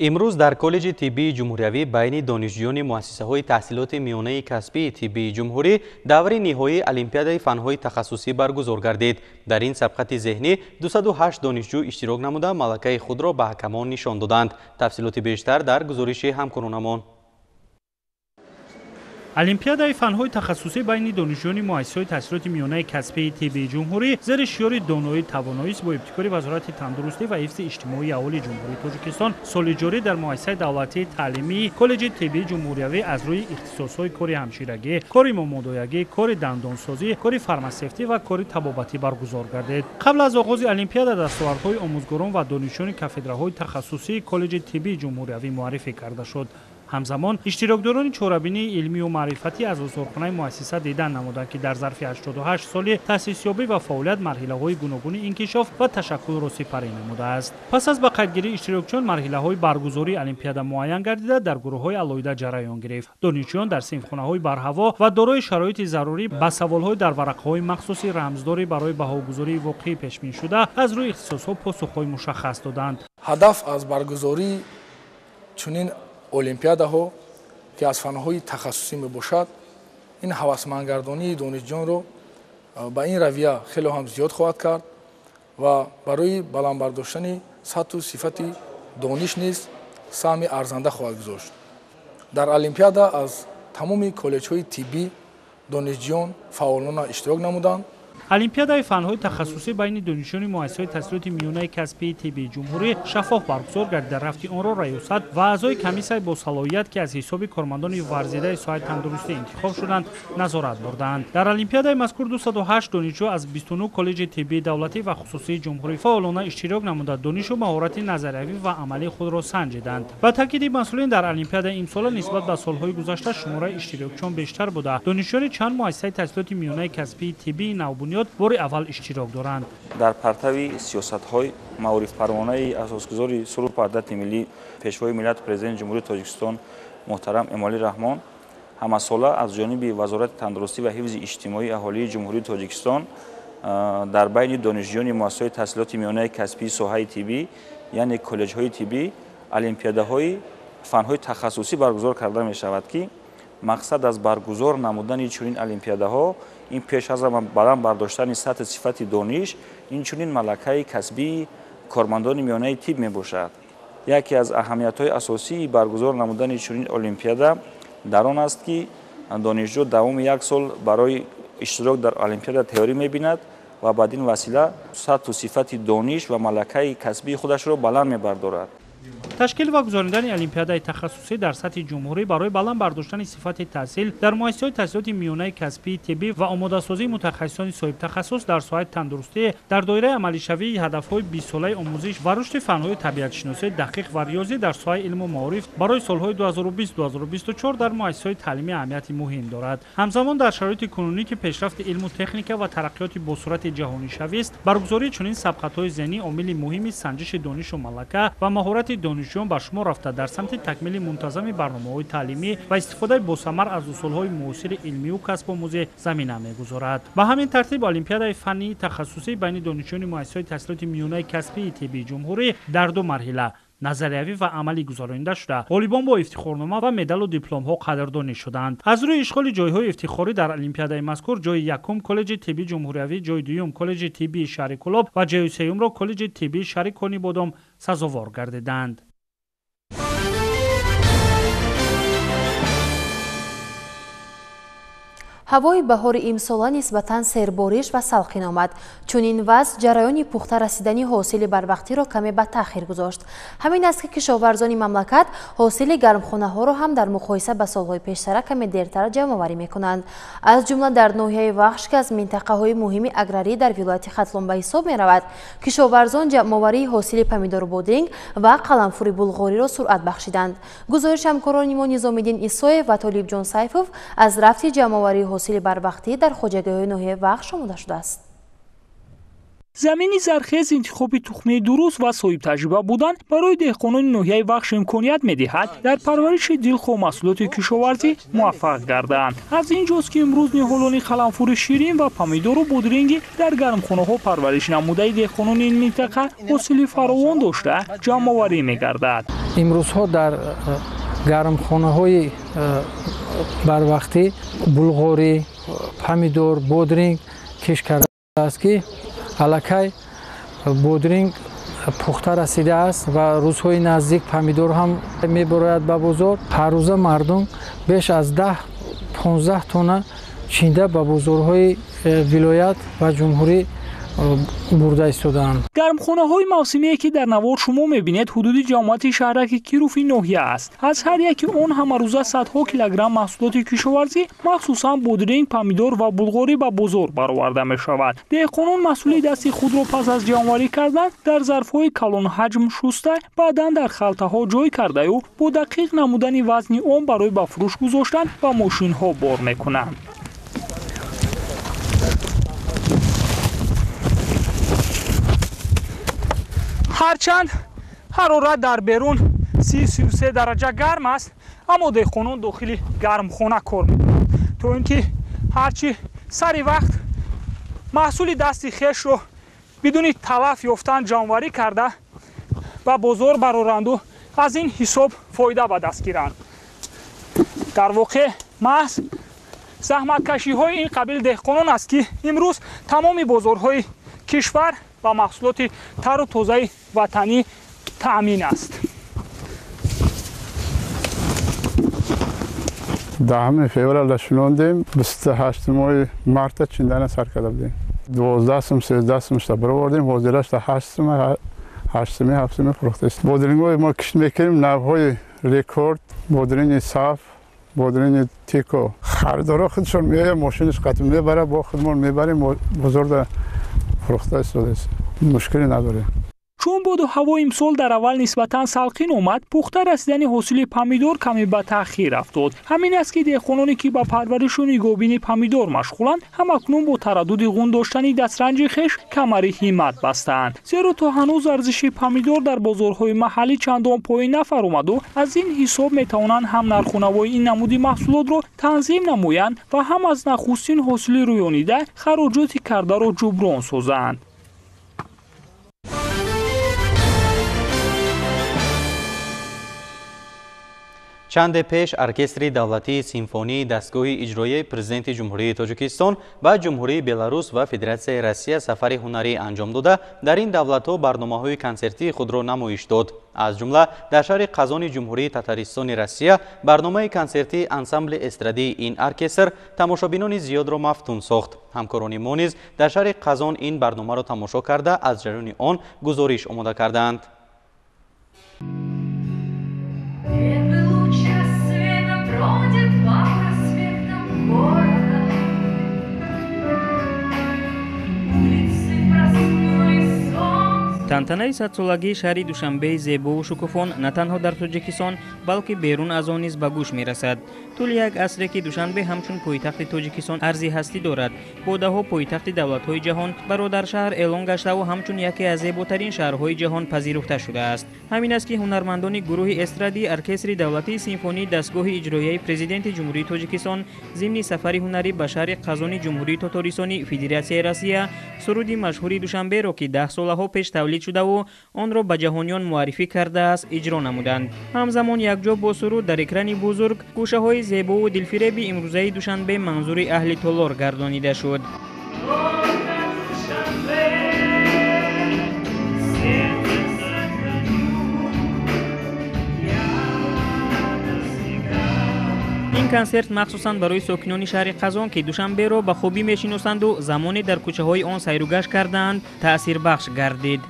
Имрӯз дар Коллеҷи тиббии ҷумҳуриявӣ байни донишҷӯёни муассисаҳои таҳсилоти миёнаи касбии тиббии ҷумҳурӣ даври ниҳоии олимпиадаи фанҳои тахассусӣ баргузор гардид. Дар ин сабқати зеҳнӣ 208 донишҷӯ иштирок намуда, малакаи худро ба ҳакамон нишон доданд. Тафсилоти бештар дар гузориши ҳамкоронамон. Олимпиадаи фанҳои тахассусӣ байни донишҷӯёни муассисаҳои таҳсилоти миёнаи касбии тиббии ҷумҳурӣ зери шиёри доноӣ тавоноист бо ибтикори Вазорати тандурустӣ ва ҳифзи иҷтимоии аҳолии Ҷумҳурии Тоҷикистон соли ҷорӣ дар муассисаи давлатии таълимии Коллеҷи тиббии ҷумҳуриявӣ аз рӯи ихтисосҳои кори ҳамширагӣ, кори момодоягӣ, кори дандонсозӣ, кори фармасевтӣ ва кори табобатӣ баргузор гардид. Қабл аз оғози олимпиада дастовардҳои омӯзгорон ва донишҷӯёни кафедраҳои тахассусии Коллеҷи тиббии ҷумҳуриявӣ муаррифӣ карда шуд. Ҳамзамон иштирокдорони чорабинии илмию маърифатӣ аз осорхонаи муассиса дидан намуданд, ки дар зарфи 88 соли таъсисёбӣ ва фаъолият марҳилаҳои гуногуни инкишоф ва ташаккулро сипарӣ намудааст. Пас аз ба қайдгирии иштирокчиён марҳилаҳои баргузории олимпиада муайян гардида, дар гурӯҳҳои алоҳида ҷараён гирифт. Донишҷӯён дар синфхонаҳои барҳаво ва дорои шароити зарурӣ ба саволҳои дар варақаҳои махсуси рамздорӣ барои баҳогузории воқеӣ пешбиншуда аз рӯи ихтисосҳо посухҳои мушаххас доданд. Ҳадаф аз баргузории чунин олимпиадаҳо, ки аз фанҳои тахассусӣ мебошад, ин ҳавасмандгардонии донишҷӯёнро ба ин равия хеле ҳам зиёд хоҳад кард ва барои баланд бардоштани сатҳу сифати дониш низ саҳми арзанда хоҳад гузошт. Дар олимпиада аз тамоми коллеҷҳои тиббӣ донишҷӯён фаъолона иштирок намуданд. Олимпиадаи фанҳои тахассусӣ байни донишҷӯёни муассисаҳои таҳсилоти миёнаи касбии тиббии ҷумҳурӣ шаффоф баргузор гардида, рафти онро раёсат ва аъзои комиссияи босалоҳият, ки аз ҳисоби кормандони варзидаи соҳаи тандурустӣ интихоб шуданд, назорат бурданд. Дар олимпиадаи мазкур 208 донишҷӯ аз 29 коллеҷи тиббии давлатӣ ва хусусии ҷумҳурӣ фаъолона иштирок намуда, донишу маҳорати назариявӣ ва амалии худро санҷиданд. Ба таъкиди масъулин, дар олимпиадаи имсола нисбат ба солҳои гузашта шумораи иштирокчиён бештар буда, донишҷӯёни чанд муассисаи таҳсилоти миёнаи касбии тиббии навбунёд бори аввал иштирок доранд. Дар партави сиёсатҳои маорифпарвонаи асосгузори сулҳу ваҳдати миллӣ, пешвои миллат, президенти Ҷумҳурии Тоҷикистон муҳтарам Эмомалӣ Раҳмон, ҳамасола аз ҷониби Вазорати тандурустӣ ва ҳифзи иҷтимоии аҳолии Ҷумҳурии Тоҷикистон дар байни донишҷӯёни муассисаҳои таҳсилоти миёнаи касбии соҳаи тиббӣ, яъне коллеҷҳои тиббӣ, олимпиадаҳои фанҳои тахассусӣ баргузор карда мешавад, ки мақсад аз баргузор намудани чунин олимпиадаҳо ин пеш аз баланд бардоштани сатҳи сифати дониш, инчунин малакаи касбии кормандони миёнаи тиб мебошад. Яке аз аҳамиятҳои асосии баргузор намудани чунин олимпиада дар он аст, ки донишҷӯ давоми як сол барои иштирок дар олимпиада тайёрӣ мебинад ва бад ин васила сатҳу сифати дониш ва малакаи касбии худашро баланд мебардорад. Ташкил ва гузаронидани олимпиадаи тахассусӣ дар сатҳи ҷумҳурӣ барои баланд бардоштани сифати таҳсил дар муассисаҳои таҳсилоти миёнаи касбии тиббӣ ва омодасозии мутахассисони соҳибтахассус дар соҳаи тандурустӣ дар доираи амалишавии ҳадафҳои 20-солаи омӯзиш ва рушди фанҳои табиатшиносӣ, дақиқ ва риёзӣ дар соҳаи илму маориф барои солҳои 2020-2024 дар муассисаҳои таълимӣ аҳамияти муҳим дорад. Ҳамзамон дар шароити кунунӣ, ки пешрафти илму техника ва тараққиёти босуръати ҷаҳонишавист, баргузории чунин сабқатҳои зеҳнӣ омили муҳими санҷиши донишу малака ва маҳорати донишҷӯён ба шумор рафта, дар самти такмили мунтазами барномаҳои таълимӣ ва истифодаи босамар аз усулҳои муосири илмию касбомӯзӣ замина мегузорад. Ба ҳамин тартиб олимпиадаи фаннии тахассусӣ байни донишҷӯёни муассисаҳои таҳсилоти миёнаи касбии тиббии ҷумҳурӣ дар ду марҳила назариявӣ ва амалӣ гузаронида шуда, ғолибон бо ифтихорнома ва медалу дипломҳо қадрдонӣ шуданд. Аз рӯи ишғоли ҷойҳои ифтихорӣ дар олимпиадаи мазкур ҷойи якум коллеҷи тиббии ҷумҳуриявӣ, ҷойи дуюм коллеҷи тиббии шаҳри Кӯлоб ва ҷойи сеюмро коллеҷи тиббии шаҳри Конибодом сазовор гардиданд. Ҳавои баҳори имсола нисбатан сербориш ва салқин омад. Чунин вазъ ҷараёни пухта расидани ҳосили барвақтиро каме ба таъхир гузошт. Ҳамин аст, ки кишоварзони мамлакат ҳосили гармхонаҳоро ҳам дар муқоиса ба солҳои пештара каме дертар ҷамъоварӣ мекунанд. Аз ҷумла дар ноҳияи Вахш, ки аз минтақаҳои муҳими аграрӣ дар вилояти Хатлон ба ҳисоб меравад, кишоварзон ҷамъоварии ҳосили помидору бодринг ва қаламфури булғориро суръат бахшиданд. Гузориши ҳамкорони мо Низомиддин Исоев ва Толибҷон Сайфов аз рафти ҷамъоварии ҳосили барвақтӣ дар хоҷагиҳои ноҳияи Вахш омода шудааст. Замини зархез, интихоби тухмии дуруст ва соҳибтаҷриба будан барои деҳқонони ноҳияи Вахш имконият медиҳад дар парвариши дилхоҳ маҳсулоти кишоварзӣ муваффақ гарданд. Аз ин ҷост, ки имрӯз ниҳолони қаламфури ширин ва помидору бодринги дар гармхонаҳо парвариш намудаи деҳқонони ин минтақа ҳосили фаровон дошта ҷамъоварӣ мегардад. Имрӯзҳо дар гармхонаҳои барвақтӣ булғорӣ, помидор, бодринг кишт кардааст, ки аллакай бодринг пухта расидааст ва рӯзҳои наздик помидор ҳам мебарояд ба бозор. Ҳар рӯза мардум беш аз 10-15 тонна чинда ба бозорҳои вилоят ва ҷумҳурӣ Бурда истодаанд. Гармхонаҳои мавсимие, ки дар навор шумо мебинед, ҳудуди ҷамоати шаҳраки Кируфи ноҳия аст. Аз ҳар яки он ҳамарӯза садҳо килограмм маҳсулоти кишоварзӣ, махсусан бодринг, помидор ва булғорӣ ба бозор бароварда мешавад. Деҳқонон маҳсули дасти худро пас аз ҷамъоварӣ кардан дар зарфҳои калонҳаҷм шуста, баъдан дар халтаҳо ҷой кардаю бо дақиқ намудани вазни он барои ба фурӯш гузоштан ба мошинҳо бор мекунанд. Ҳарчанд ҳарорат дар берун 33 дараҷа гарм аст, аммо деҳқонон дохили гармхона кор мекунанд, то ин ки ҳарчи сари вақт маҳсули дасти хешро бидуни талаф ёфтан ҷамъоварӣ карда ба бозор бароранду аз ин ҳисоб фоида ба даст гиранд. Дар воқеъ, маҳз заҳматкашиҳои ин қабил деҳқонон аст, ки имрӯз тамоми бозорҳои кишвар ба маҳсулоти тару тозаи ватанӣ таъмин аст. 10 февралда шинондем, 28 моҳи марта чиндана сар карда будем. 12 сум, 13 сум шта баровардем, ҳозирашта 8 сум, 8 суми, 7 суми фурӯхтаст. Бодрингҳои мо кишт мекунем навъҳои Рекорд, бодринги Саф, бодринги Тико. Харидоро худшон меояд, мошинаш қатъ мебарад, бо худмон мебарем, бозорда фурӯхта истодааст, мушкиле надорем. Чун боду ҳаво имсол дар аввал нисбатан салқин омад, пухта расидани ҳосили помидор каме ба таъхир афтод. Ҳамин аст, ки деҳқононе, ки ба парваришу нигоҳубини помидор машғуланд, ҳамакнун бо тараддуди ғун доштани дастранҷи хеш камари ҳиммат бастаанд, зеро то ҳанӯз арзиши помидор дар бозорҳои маҳаллӣ чандон поин нафаромаду аз ин ҳисоб метавонанд ҳам нархунавои ин намуди маҳсулотро танзим намоянд ва ҳам аз нахустин ҳосили рӯёнида хароҷоти кардаро ҷуброн созанд. Чанде пеш Оркестри давлатии симфонии дастгоҳи иҷроияи Президенти Ҷумҳурии Тоҷикистон ба Ҷумҳурии Беларус ва Федератсияи Россия сафари ҳунарӣ анҷом дода, дар ин давлатҳо барномаҳои консертии худро намоиш дод. Аз ҷумла дар шаҳри Қазони Ҷумҳурии Татаристони Россия барномаи консертии ансамбли эстрадии ин оркестр тамошобинони зиёдро мафтун сохт. Ҳамкорони мо низ дар шаҳри Қазон ин барномаро тамошо карда, аз ҷараёни он гузориш омода кардаанд. Бродит по проспектам города. Улицы проснулись. Тантанаи садсолагии шаҳри Душанбеи зебову шукуфон на танҳо дар Тоҷикистон, балки берун аз он низ ба гӯш мерасад. Тӯли як асре, ки Душанбе ҳамчун пойтахти Тоҷикистон арзи ҳастӣ дорад, бо даҳҳо пойтахти давлатҳои ҷаҳон бародаршаҳр эълон гаштаву ҳамчун яке аз зеботарин шаҳрҳои ҷаҳон пазируфта шудааст. Ҳамин аст, ки ҳунармандони гурӯҳи эстрадии Оркестри давлатии симфонии дастгоҳи иҷроияи Президенти Ҷумҳурии Тоҷикистон зимни сафари ҳунарӣ ба шаҳри Қазони Ҷумҳурии Тотористони Федератсияи Россия суруди машҳури Душанберо, ки 10 солаҳо пеш тавлид шудаву онро ба ҷаҳониён муаррифӣ кардааст, иҷро намуданд. Ҳамзамон якҷо бо суруд дар экрани бузург гӯшаҳои зебову дилфиреби имрӯзаи Душанбе манзури аҳли толор гардонида шуд. Ин консерт махсусан барои сокинони шаҳри Қазон, ки Душанберо ба хубӣ мешиносанду замоне дар кӯчаҳои он сайругашт кардаанд, таъсирбахш гардид.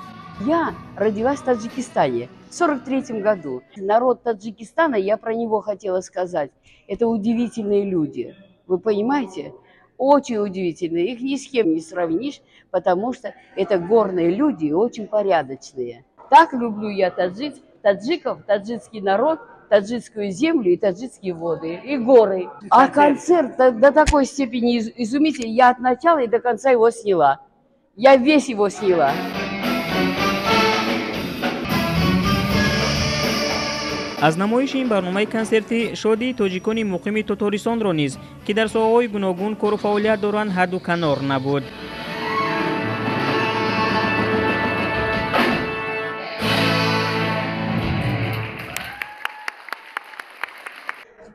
Я родилась в Таджикистане в 43 году. Народ Таджикистана, я про него хотела сказать, это удивительные люди. Вы понимаете? Очень удивительные. Их ни с кем не сравнишь, потому что это горные люди и очень порядочные. Так люблю я таджиков, таджикский народ, таджикскую землю и таджикские воды, и горы. А концерт до такой степени изумительный. Я от начала и до конца его сняла. Я весь его сняла. Аз намоиши ин барномаи консертӣ шодии тоҷикони муқими Тотористонро низ, ки дар соҳаҳои гуногун кору фаъолият доранд, ҳадду канор набуд.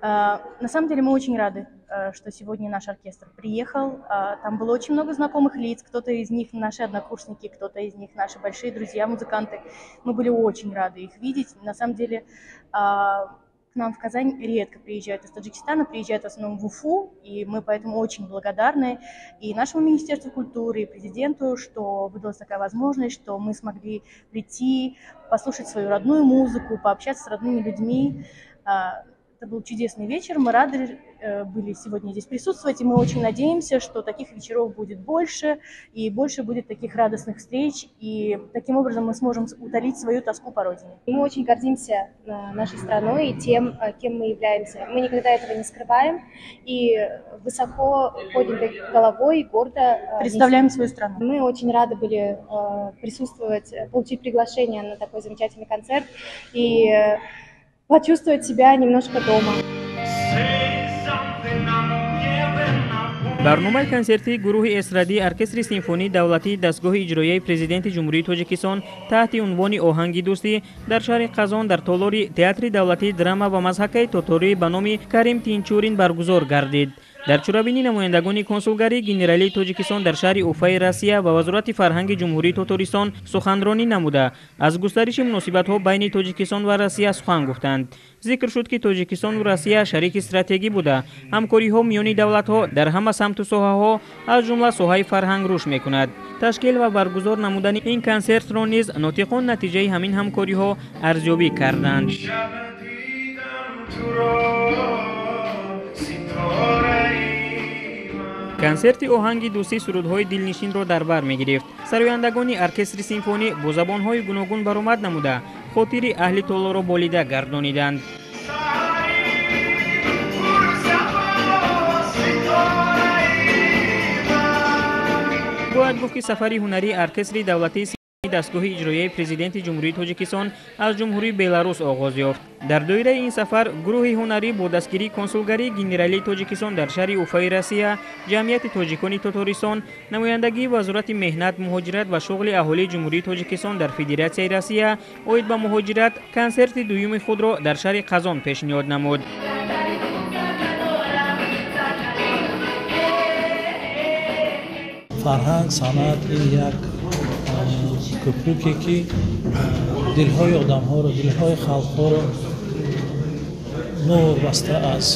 На самом деле мы очень рады, что сегодня наш оркестр приехал. Там было очень много знакомых лиц, кто-то из них наши однокурсники, кто-то из них наши большие друзья, музыканты. Мы были очень рады их видеть. На самом деле К нам в Казань редко приезжают из Таджикистана, приезжают в основном в Уфу, и мы поэтому очень благодарны и нашему Министерству культуры, и президенту, что выдалась такая возможность, что мы смогли прийти, послушать свою родную музыку, пообщаться с родными людьми. Это был чудесный вечер, мы рады были сегодня здесь присутствовать, и мы очень надеемся, что таких вечеров будет больше, и больше будет таких радостных встреч, и таким образом мы сможем утолить свою тоску по родине. Мы очень гордимся нашей страной и тем, кем мы являемся. Мы никогда этого не скрываем, и высоко поднятой головой, гордо представляем свою страну. Мы очень рады были присутствовать, получить приглашение на такой замечательный концерт и почувствовать себя немножко дома. Барномаи консертии гурӯҳи эстрадии оркестри симфонии давлатии дастгоҳи иҷроияи президенти Ҷумҳурии Тоҷикистон таҳти унвони «Оҳанги дӯстӣ» дар шаҳри Қазон дар толори театри давлатии драма ва мазҳакаи тоторӣ ба номи Карим Тинчурин баргузор гардид. Дар чорабинӣ намояндагони консулгарии генералии Тоҷикистон дар шаҳри Уфаи Россия ва Вазорати фарҳанги Ҷумҳурии Тотористон суханронӣ намуда, аз густариши муносибатҳо байни Тоҷикистон ва Россия сухан гуфтанд. Зикр шуд, ки Тоҷикистону Россия шарики стратегӣ буда, ҳамкориҳо миёни давлатҳо дар ҳама самту соҳаҳо, аз ҷумла соҳаи фарҳанг, рушд мекунад. Ташкил ва баргузор намудани ин консертро низ нотиқон натиҷаи ҳамин ҳамкориҳо арзёбӣ карданд. Консерти оҳанги дӯстӣ сурудҳои дилнишинро дар бар мегирифт. Сарояндагони оркестри симфонӣ бо забонҳои гуногун баромад намуда, хотири аҳли толорро болида гардониданд. Бояд гуфт, ки сафари ҳунарии оркестри давлатии дастгоҳи иҷроияи президенти Ҷумҳурии Тоҷикистон аз Ҷумҳурии Беларус оғоз ёфт. Дар доираи ин сафар гурӯҳи ҳунарӣ бо дастгирии консулгарии генералии Тоҷикистон дар шаҳри Уфаи Россия, Ҷамъияти тоҷикони Тотористон, намояндагии Вазорати меҳнат, муҳоҷират ва шуғли аҳолии Ҷумҳурии Тоҷикистон дар Федератсияи Россия оид ба муҳоҷират консерти дуюми худро дар шаҳри Қазон пешниҳод намуд. Фарҳанг, санъат ин як кӯпруке, ки дилҳои одамҳоро, дилҳои халқҳоро новобаста аз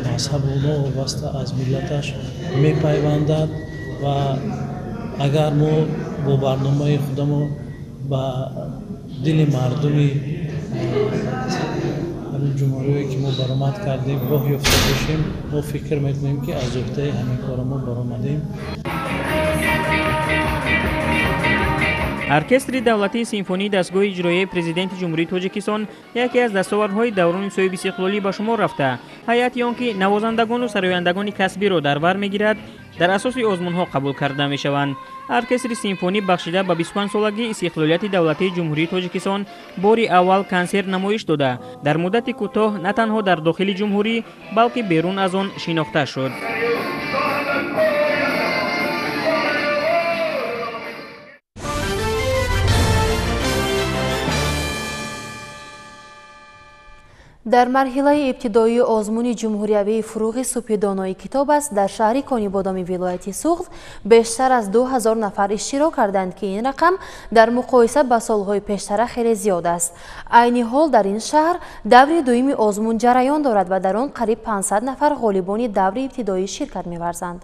мазҳабу новобаста аз миллаташ мепайвандад. Ва агар мо бо барномаи худамон ба дили мардуми ҳамин ҷумҳуриҳое, ки мо баромад кардем, роҳ ёфта бошем, мо фикр мекунем, ки аз уҳдаи ҳамин кора мо баромадем. Оркестри давлатии симфонии дастгоҳи иҷроияи президенти Ҷумҳурии Тоҷикистон яке аз дастовардҳои даврони соҳибистиқлолӣ ба шумор рафта, ҳайати он, ки навозандагону сарояндагони касбиро дар бар мегирад, дар асоси озмунҳо қабул карда мешаванд. Оркестри симфонӣ бахшида ба 25-солагии истиқлолияти давлатии Ҷумҳурии Тоҷикистон бори аввал консерт намоиш дода, дар муддати кӯтоҳ на танҳо дар дохили ҷумҳурӣ, балки берун аз он шинохта шуд. Дар марҳилаи ибтидоии озмуни ҷумҳуриявии «Фуруғи субҳи донои китоб аст» дар шаҳри Конибодоми вилояти Суғд бештар аз 2000 нафар иштирок карданд, ки ин рақам дар муқоиса ба солҳои пештара хеле зиёд аст. Айни ҳол дар ин шаҳр даври дуюми озмун ҷараён дорад ва дар он қариб 500 нафар ғолибони даври ибтидоӣ ширкат меварзанд.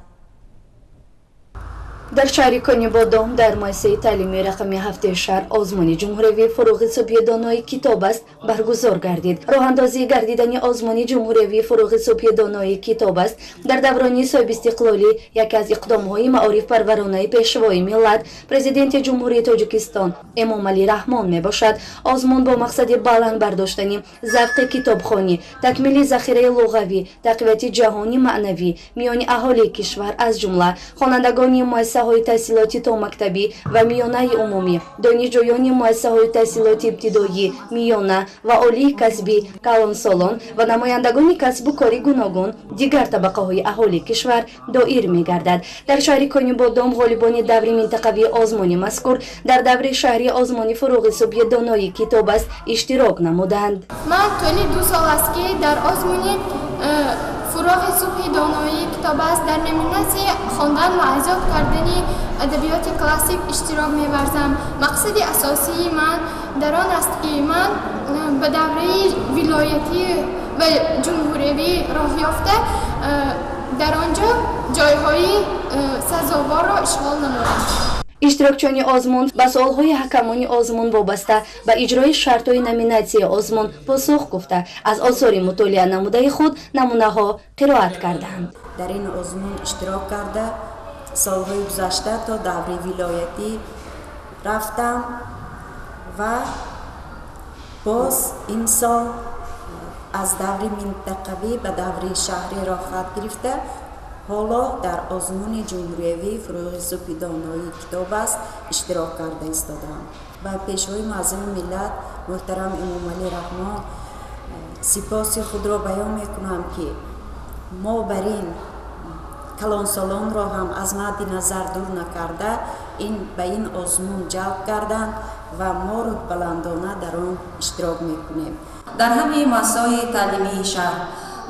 Дар шаҳри Конибодом дар муассисаи таълимии рақами 7 шаҳр озмуни ҷумҳуриявии «Фуруғи субҳи донои китоб аст» баргузор гардид. Роҳандозии гардидани озмуни ҷумҳуриявии «Фуруғи субҳи донои китоб аст» дар даврони соҳибистиқлолӣ яке аз иқдомҳои маорифпарваронаи пешвои миллат, президенти Ҷумҳурии Тоҷикистон Эмомалӣ Раҳмон мебошад. Озмун бо мақсади баланд бардоштани завқи китобхонӣ, такмили захираи луғавӣ, тақвияти ҷаҳони маънавӣ миёни аҳолии кишвар, аз ҷумла хонандагони муассисаҳои таҳсилоти томактабӣ ва миёнаи умумӣ, донишҷӯёни муассисаҳои таҳсилоти ибтидоӣ, миёна ва олии касбӣ, калонсолон ва намояндагони касбу кори гуногун, дигар табақаҳои аҳолии кишвар доир мегардад. Дар шаҳри Конибодом ғолибони даври минтақавии озмуни мазкур дар даври шаҳрии озмуни «Фуруғи субҳи донои китоб аст» иштирок намуданд. Ман тӯли 2 сол аст, ки дар озмуни Фуроғи субҳи доноии китоб аст дар номинатсияи хондан ва аз ёд кардани адабиёти классик иштирок меварзам. Мақсади асосии ман дар он аст, ки ман ба давраи вилоятӣ ва ҷумҳуриявӣ роҳ ёфта, дар он ҷо ҷойҳои сазоворро ишғол намоям. Иштирокчиёни озмун ба суолҳои ҳакамони озмун вобаста ба иҷрои шартҳои номинатсияи озмун посух гуфта, аз осори мутолиа намудаи худ намунаҳо қироат карданд. Дар ин озмун иштирок карда, солҳои гузашта то даври вилоятӣ рафтам ва боз имсол аз даври минтақавӣ ба даври шаҳрӣ роҳхат гирифта, ҳоло дар озмуни ҷумҳуриявии Фурӯғи субҳи доноии китоб аст иштирок карда истодаам. Ба Пешвои муаззами миллат муҳтарам Эмомалӣ Раҳмон сипоси худро баён мекунам, ки мо бар ин калонсолонро ҳам аз мадди назар дур накарда, ба ин озмун ҷалб карданд ва мо рӯҳбаландона дар он иштирок мекунем. Дар ҳамаи муассисаҳои таълимии шаҳр,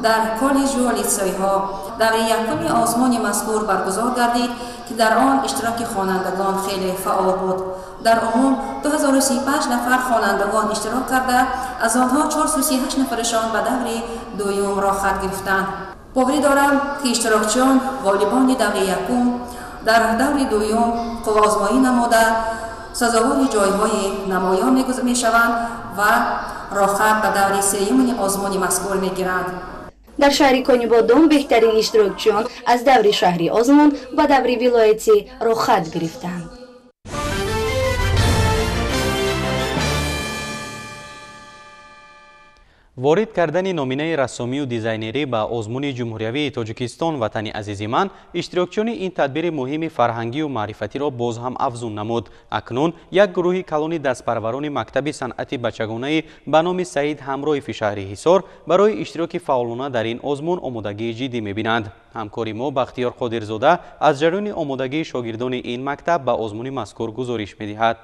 дар коллеҷу литсейҳо даври якуми озмуни мазкур баргузор гардид, ки дар он иштироки хонандагон хеле фаъол буд. Дар умум 2035 нафар хонандагон иштирок карда, аз онҳо 438 нафарашон ба даври дуюм роҳхат гирифтанд. Боварӣ дорам, ки иштирокчиён ғолибони даври якум дар даври дуюм қувваозмоӣ намуда, сазовори ҷойҳои намоён мешаванд ва роҳхат ба даври сеюми озмуни мазкур мегиранд. Дар шаҳри Конибодом беҳтарин иштирокчиён аз даври шаҳри озмун ба даври вилоятӣ роҳхат гирифтанд. Ворид кардани номинаи рассомию дизайнерӣ ба озмуни ҷумҳуриявии Тоҷикистон «Ватани азизи ман» иштирокчиёни ин тадбири муҳими фарҳангию маърифатиро боз ҳам афзун намуд. Акнун як гурӯҳи калони дастпарварони мактаби санъати бачагонаи ба номи Саид Ҳамроеви шаҳри Ҳисор барои иштироки фаъолона дар ин озмун омодагии ҷиддӣ мебинанд. Ҳамкори мо Бахтиёр Қодирзода аз ҷараёни омодагии шогирдони ин мактаб ба озмуни мазкур гузориш медиҳад.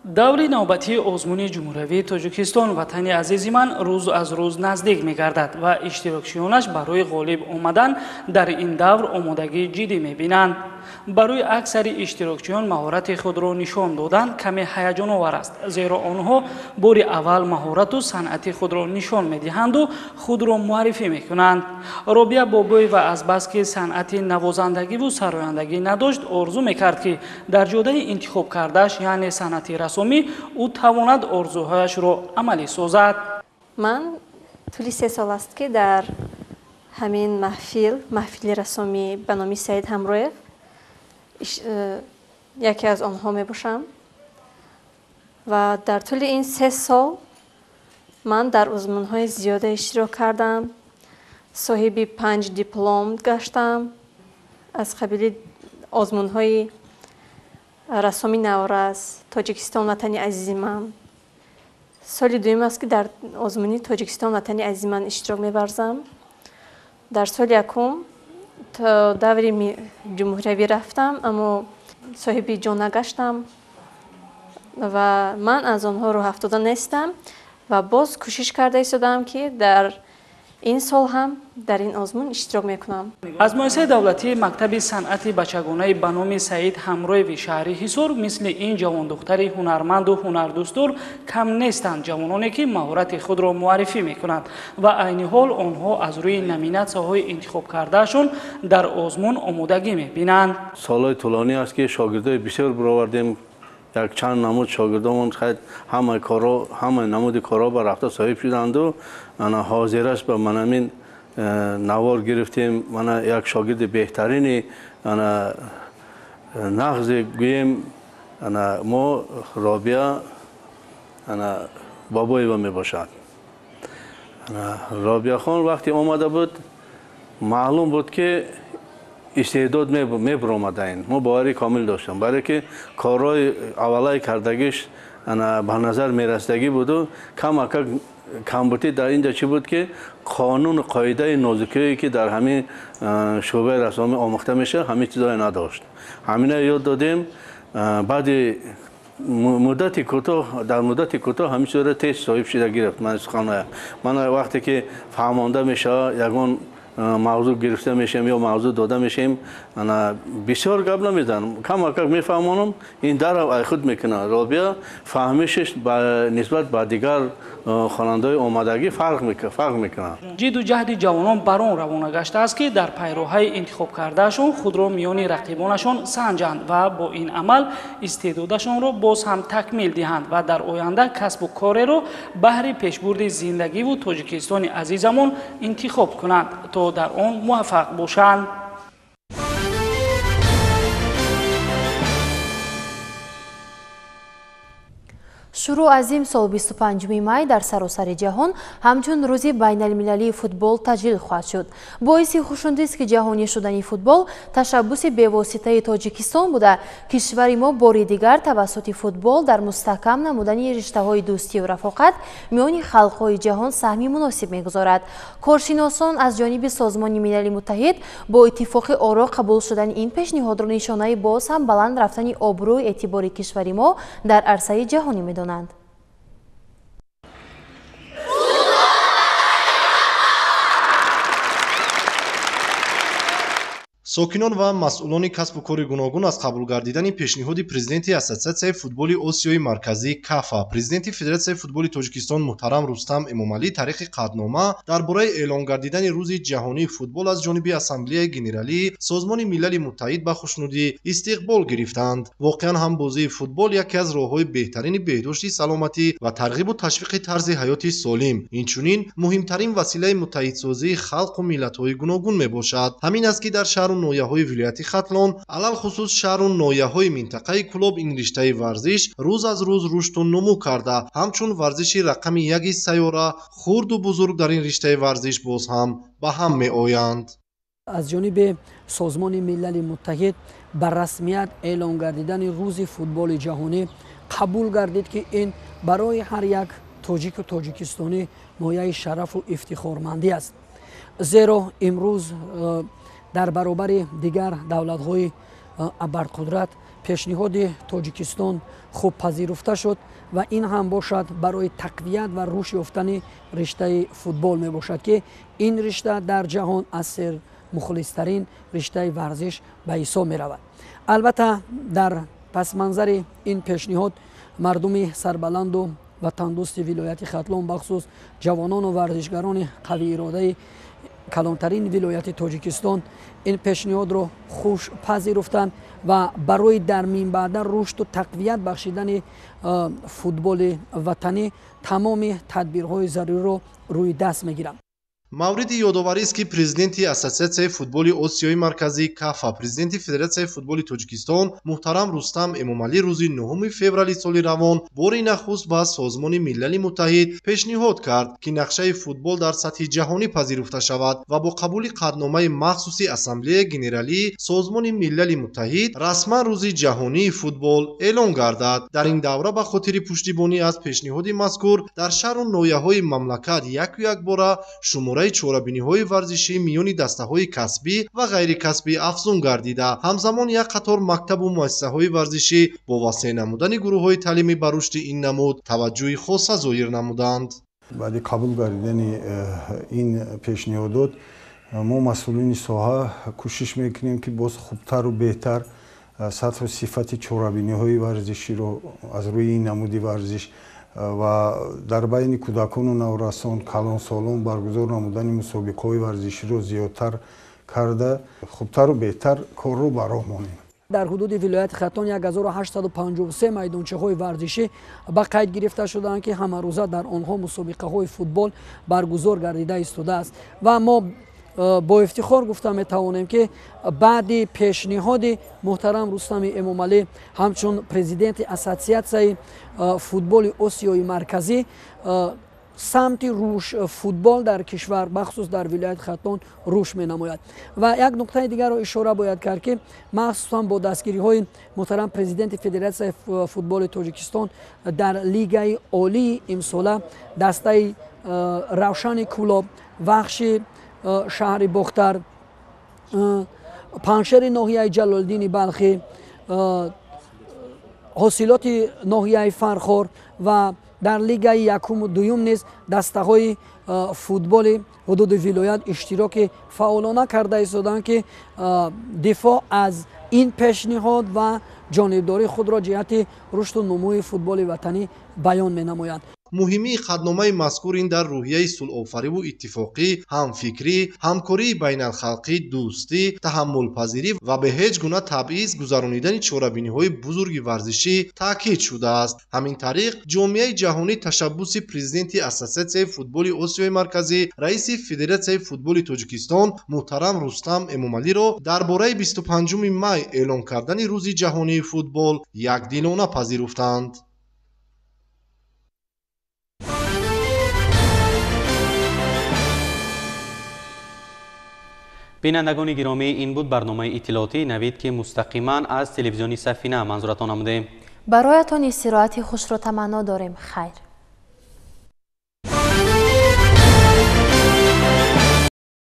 Даври навбатии озмуни ҷумҳуриявии Тоҷикистон «Ватани азизи ман» рӯз аз рӯз наздик мегардад ва иштирокчиёнаш барои ғолиб омадан дар ин давр омодагии ҷиддӣ мебинанд. Барои аксари иштирокчиён маҳорати худро нишон додан каме ҳаяҷоновар аст, зеро онҳо бори аввал маҳорату санъати худро нишон медиҳанду худро муаррифӣ мекунанд. Робия Бобоева азбаски санъати навозандагиву сарояндагӣ надошт, орзу мекард, ки дар ҷодаи интихоб кардааш, яъне санъати расомӣ, ӯ тавонад орзуҳояшро амалӣ созад. Ман тӯли 3 сол аст, ки дар ҳамин маҳфил, маҳфили рассомӣ ба номи Саид Ҳамроев, яке аз онҳо мебошам ва дар тӯли ин 3 сол ман дар озмунҳои зиёда иштирок кардам, соҳиби 5 диплом гаштам аз қабили озмунҳои рассоми наврас, Тоҷикистон ватани азизи ман. Соли дуюм аст, ки дар озмуни Тоҷикистон ватани азизи ман иштирок меварзам. Дар соли якум то даври ҷумҳуриявӣ рафтам, аммо соҳиби ҷо нагаштам ва ман аз онҳо рӯҳафтода нестам ва боз кӯшиш карда истодаам, ки дар ин сол ҳам дар ин озмун иштирок мекунам. Аз муассисаи давлатии мактаби санъати бачагонаи ба номи Саид Ҳамроеви шаҳри Ҳисор мисли ин ҷавондухтари ҳунарманду ҳунардӯстдор кам нестанд ҷавононе, ки маҳорати худро муаррифӣ мекунанд ва айни ҳол онҳо аз рӯи номинатсияҳои интихобкардаашон дар озмун омодагӣ мебинанд. Солҳои тӯлонӣ аст, ки шогирдои бисёр баровардем. Як чанд намуд шогирдомон ҳамаи корро, ҳамаи намуди корҳо ба рафта соҳиб шуданду ана ҳозираш ба манамин навор гирифтем. Мана як шогирди беҳтарини ана нағзи гӯем ана мо Робия ана Бобоева мебошад. Ана Робияхон вақте омада буд, маълум буд, ки истеъдод мебуромадаин. Мо боварии комил доштем, барое ки корҳои аввалаи кардагиш ба назар мерасидагӣ буду камакак камбутӣ дар инҷа чӣ буд, ки қонуну қоидаи нозукие, ки дар ҳамин шӯъбаи рассомӣ омӯхта мешавад, ҳамин чизое надошт. Ҳамина ёд додем. Баъди Муддати кӯтоҳ, дар муддати кӯтоҳ ҳамин чизро тез соҳиб шида гирифт. Ман суханҳоя ман вақте ки фаҳмонда мешавад, ягон мавзӯъ гирифта мешавем ё мавзӯъ дода мешавем, бисёр гап намезанам, камакак мефаҳмонам, ин дарав ай худ мекунад. Робия фаҳмишаш нисбат ба дигар хонандаҳои омадагӣ фарқ мекунад. Ҷидду ҷаҳди ҷавонон бар он равона гаштааст, ки дар пайроҳаи интихобкардаашон худро миёни рақибонашон санҷанд ва бо ин амал истеъдодашонро боз ҳам такмил диҳанд ва дар оянда касбу кореро баҳри пешбурди зиндагиву Тоҷикистони азизамон интихоб кунанд, то дар он муваффақ бошанд. Шурӯъ аз имсол 25 май дар саросари ҷаҳон ҳамчун рӯзи байналмилалии футбол таҷлил хоҳад шуд. Боиси хушнудист, ки ҷаҳонӣ шудани футбол ташаббуси бевоситаи Тоҷикистон буда, кишвари мо бори дигар тавассути футбол дар мустаҳкам намудани риштаҳои дӯстию рафоқат миёни халқҳои ҷаҳон саҳми муносиб мегузорад. Коршиносон аз ҷониби Созмони Милали Муттаҳид бо иттифоқи оро қабул шудани ин пешниҳодро нишонаи боз ҳам баланд рафтани обрӯи эътибори кишвари мо дар арсаи ҷаҳонӣ медонанд. Сокинон ва масъулони касбу кори гуногун аз қабул гардидани пешниҳоди президенти Ассотсиатсияи футболи Осиёи Марказӣ КАФА, президенти Федератсияи футболи Тоҷикистон муҳтарам Рустам Эмомалӣ тариқи қатънома дар бораи эълон гардидани Рӯзи ҷаҳонии футбол аз ҷониби Ассамблеяи Генералии Созмони Милали Муттаҳид ба хушнудӣ истиқбол гирифтанд. Воқеан ҳам бозии футбол яке аз роҳҳои беҳтарини беҳдошти саломатӣ ва тарғибу ташвиқи тарзи ҳаёти солим, инчунин муҳимтарин василаи муттаҳидсозии халқу миллатҳои гуногун мебошад. Ҳамин аст, ки дар шаҳру ноҳияҳои вилояти Хатлон, алалхусус шаҳру ноҳияҳои минтақаи Кӯлоб ин риштаи варзиш рӯз аз рӯз рушду нумӯ карда, ҳамчун варзиши рақами яки сайёра хурду бузург дар ин риштаи варзиш боз ҳам ба ҳам меоянд. Аз ҷониби Созмони Милали Муттаҳид ба расмият эълон гардидани Рӯзи футболи ҷаҳонӣ қабул гардид, ки ин барои ҳар як тоҷику тоҷикистонӣ мояи шарафу ифтихормандӣ аст. Зеро имрӯз дар баробари дигар давлатҳои абарқудрат пешниҳоди Тоҷикистон хуб пазируфта шуд ва ин ҳам бошад барои тақвият ва рушд ёфтани риштаи футбол мебошад, ки ин ришта дар ҷаҳон аз сермухлистарин риштаи варзиш ба ҳисоб меравад. Албатта, дар пасманзари ин пешниҳод мардуми сарбаланду ватандӯсти вилояти Хатлон, бахусус ҷавонону варзишгарони қавииродаи калонтарин вилояти Тоҷикистон ин пешниҳодро хуш пазируфтанд ва барои дар минбаъда рушду тақвият бахшидани футболи ватанӣ тамоми тадбирҳои заруриро рӯи даст мегиранд. Мавриди ёдоварист, ки президенти Ассотсиатсияи футболи Осиёи Марказӣ КАФА, президенти Федератсияи футболи Тоҷикистон муҳтарам Рустам Эмомалӣ рӯзи 9 феврали соли равон бори нахуст ба Созмони Милали Муттаҳид пешниҳод кард, ки нақшаи футбол дар сатҳи ҷаҳонӣ пазируфта шавад ва бо қабули қатъномаи махсуси Ассамблеяи Генералии Созмони Милали Муттаҳид расман Рӯзи ҷаҳонии футбол эълон гардад. Дар ин давра ба хотири пуштибонӣ аз пешниҳоди мазкур дар шаҳру ноҳияҳои мамлакат яку якбора шумораи чорабиниҳои варзишӣ миёни дастаҳои касбӣ ва ғайрикасбӣ афзун гардида, ҳамзамон як қатор мактабу муассисаҳои варзишӣ бо васеъ намудани гурӯҳҳои таълимӣ ба рушди ин намуд таваҷҷӯҳи хоса зоҳир намуданд. Баъди қабул гардидани ин пешниҳодот мо масъулини соҳа кӯшиш мекунем, ки боз хубтару беҳтар сатҳу сифати чорабиниҳои варзиширо аз рӯи ин намуди варзиш ва дар байни кӯдакону наврасон, калонсолон баргузор намудани мусобиқаҳои варзиширо зиёдтар карда, хубтару беҳтар корро ба роҳ монем. Дар ҳудуди вилояти Хатлон 1853 майдончаҳои варзишӣ ба қайд гирифта шудаанд, ки ҳамарӯза дар онҳо мусобиқаҳои футбол баргузор гардида истодааст ва мо бо ифтихор гуфта метавонем, ки баъди пешниҳоди муҳтарам Рустами Эмомалӣ ҳамчун президенти Ассотсиатсияи футболи Осиёи Марказӣ самти футбол дар кишвар, бахусус дар вилояти Хатлон рушд менамояд. Ва як нуқтаи дигарро ишора бояд кард, ки махсусан бо дастгириҳои муҳтарам президенти Федератсияи футболи Тоҷикистон дар лигаи олии имсола дастаи Равшани Кӯлоб, Вахши шаҳри Бохтар, Панҷшери ноҳияи Ҷалолиддини Балхӣ, Ҳосилоти ноҳияи Фархор ва дар лигаи якуму дуюм низ дастаҳои футболи ҳудуди вилоят иштироки фаъолона карда истоданд, ки дифоъ аз ин пешниҳод ва ҷонибдории худро ҷиҳати рушду нумӯи футболи ватанӣ баён менамоянд. Муҳимии қатъномаи мазкур ин дар рӯҳияи сулҳофариву иттифоқӣ, ҳамфикрӣ, ҳамкории байналхалқӣ, дӯстӣ, таҳаммулпазирӣ ва бе ҳеҷ гуна табъиз гузаронидани чорабиниҳои бузурги варзишӣ таъкид шудааст. Ҳамин тариқ, ҷомеаи ҷаҳонӣ ташаббуси президенти Ассотсиатсияи футболи Осиёи Марказӣ, раиси Федератсияи футболи Тоҷикистон муҳтарам Рустам Эмомалиро дар бораи 25 май эълон кардани Рӯзи ҷаҳонии футбол якдилона пазируфтанд. Бинандагони гиромӣ, ин буд барномаи иттилоотии Навид, ки мустақиман аз телевизиони Сафина манзуратон намудем. Бароятон истироҳати хушро таманно дорем. Хайр.